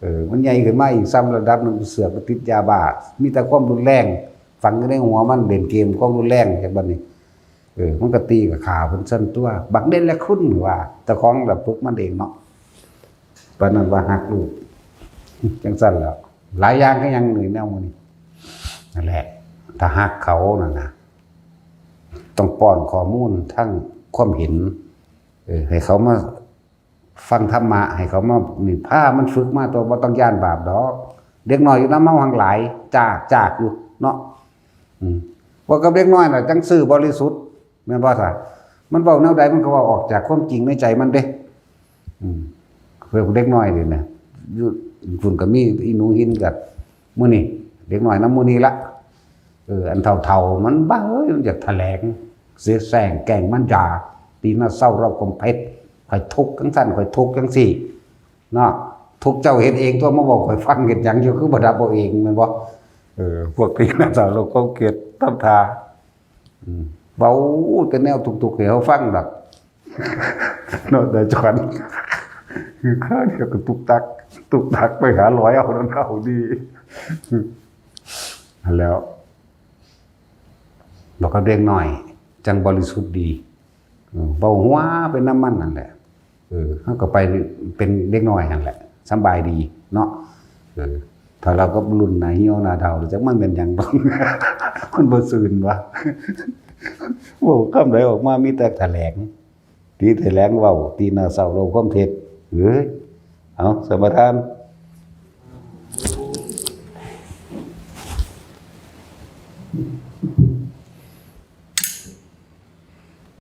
เออ มันใหญ่ขึ้นมาอีกซ้ำระดับหนึ่ง เสือกไปติดยาบ้า มีแต่ความรุนแรง ฝังอยู่ในหัวมัน เล่นเกม ความรุนแรง" เห็นบัดนี้ เออ มันก็ตีกับขาเพิ่นซั่นตัว บักเด่นและคุณว่า เจ้าของละปลุกมันเองเนาะ ปานนั้นว่าฮักลูก จั่งซั่นแหล้ว หลายอย่างก็ยังหนีแนวมื้อนี้ นั่นแหละ ถ้าฮักเขานั่นนะ ต้องป้อนข้อมูลทั้งความเห็น เออ ให้เขามาฟังธรรมะ ให้เขามา นี่ พามันฝึกมาตัว บ่ต้องย้านบาปดอก เด็กน้อยอยู่นำเฮาหั้งหลาย จาก จากอยู่เนาะ อืม ว่ากับเด็กน้อยน่ะ จั่งซื่อบริสุทธิ์ แม่นบ่ซะ มันเว้าแนวใดมันก็เว้าออกจากความจริงในใจมันเด้ อืม เพิ่นเด็กน้อยนี่นะ อยู่ พุ่นก็มีอีหนูหินกับมื้อนี้ เด็กน้อยนำมื้อนี้ละ เออ อันเฒ่าๆมันบ้าเอ้ย มันอยากแถลง เสียแซงแกล้งมันด่า ตีหน้าเศร้าเราคมเพชร ข่อยทุกข์จั่งซั่น ข่อยทุกข์จั่งซี่ เนาะ ทุกข์เจ้าเฮ็ดเองตัว มาบอกข่อยฟังเฮ็ดหยังอยู่ คือบ่ดับเอาเอง แม่นบ่ เออ พวกตีหน้าเศร้าเราคมเพชร ทำท่า อืม เว้าแต่แนวทุกข์ๆให้เฮาฟังดอก เนาะ แต่จอน คือข้าเดียวก็ตุกตัก ตุกตักไปหาร้อยเอานั่นเอาดี หั้นแหล้ว บอกกับเด็กน้อย จั่งบริสุทธิ์ดี เออ เว้าหัวไปนำมันนั่นแหละ เออ เฮาก็ไปเป็นเด็กน้อยหั่นแหละ สำบายดีเนาะ เออ ถ้าเราก็รุ่นหน้าเหี่ยวหน้าเฒ่า จักมันเป็นหยังดอก มันบ่ซื่นวะ เว้าคำใดออกมามีแต่แถลง ตีแถลงเว้า ตีหน้าเศร้าเราคมเพชร เอ้ย เอา สมประทาน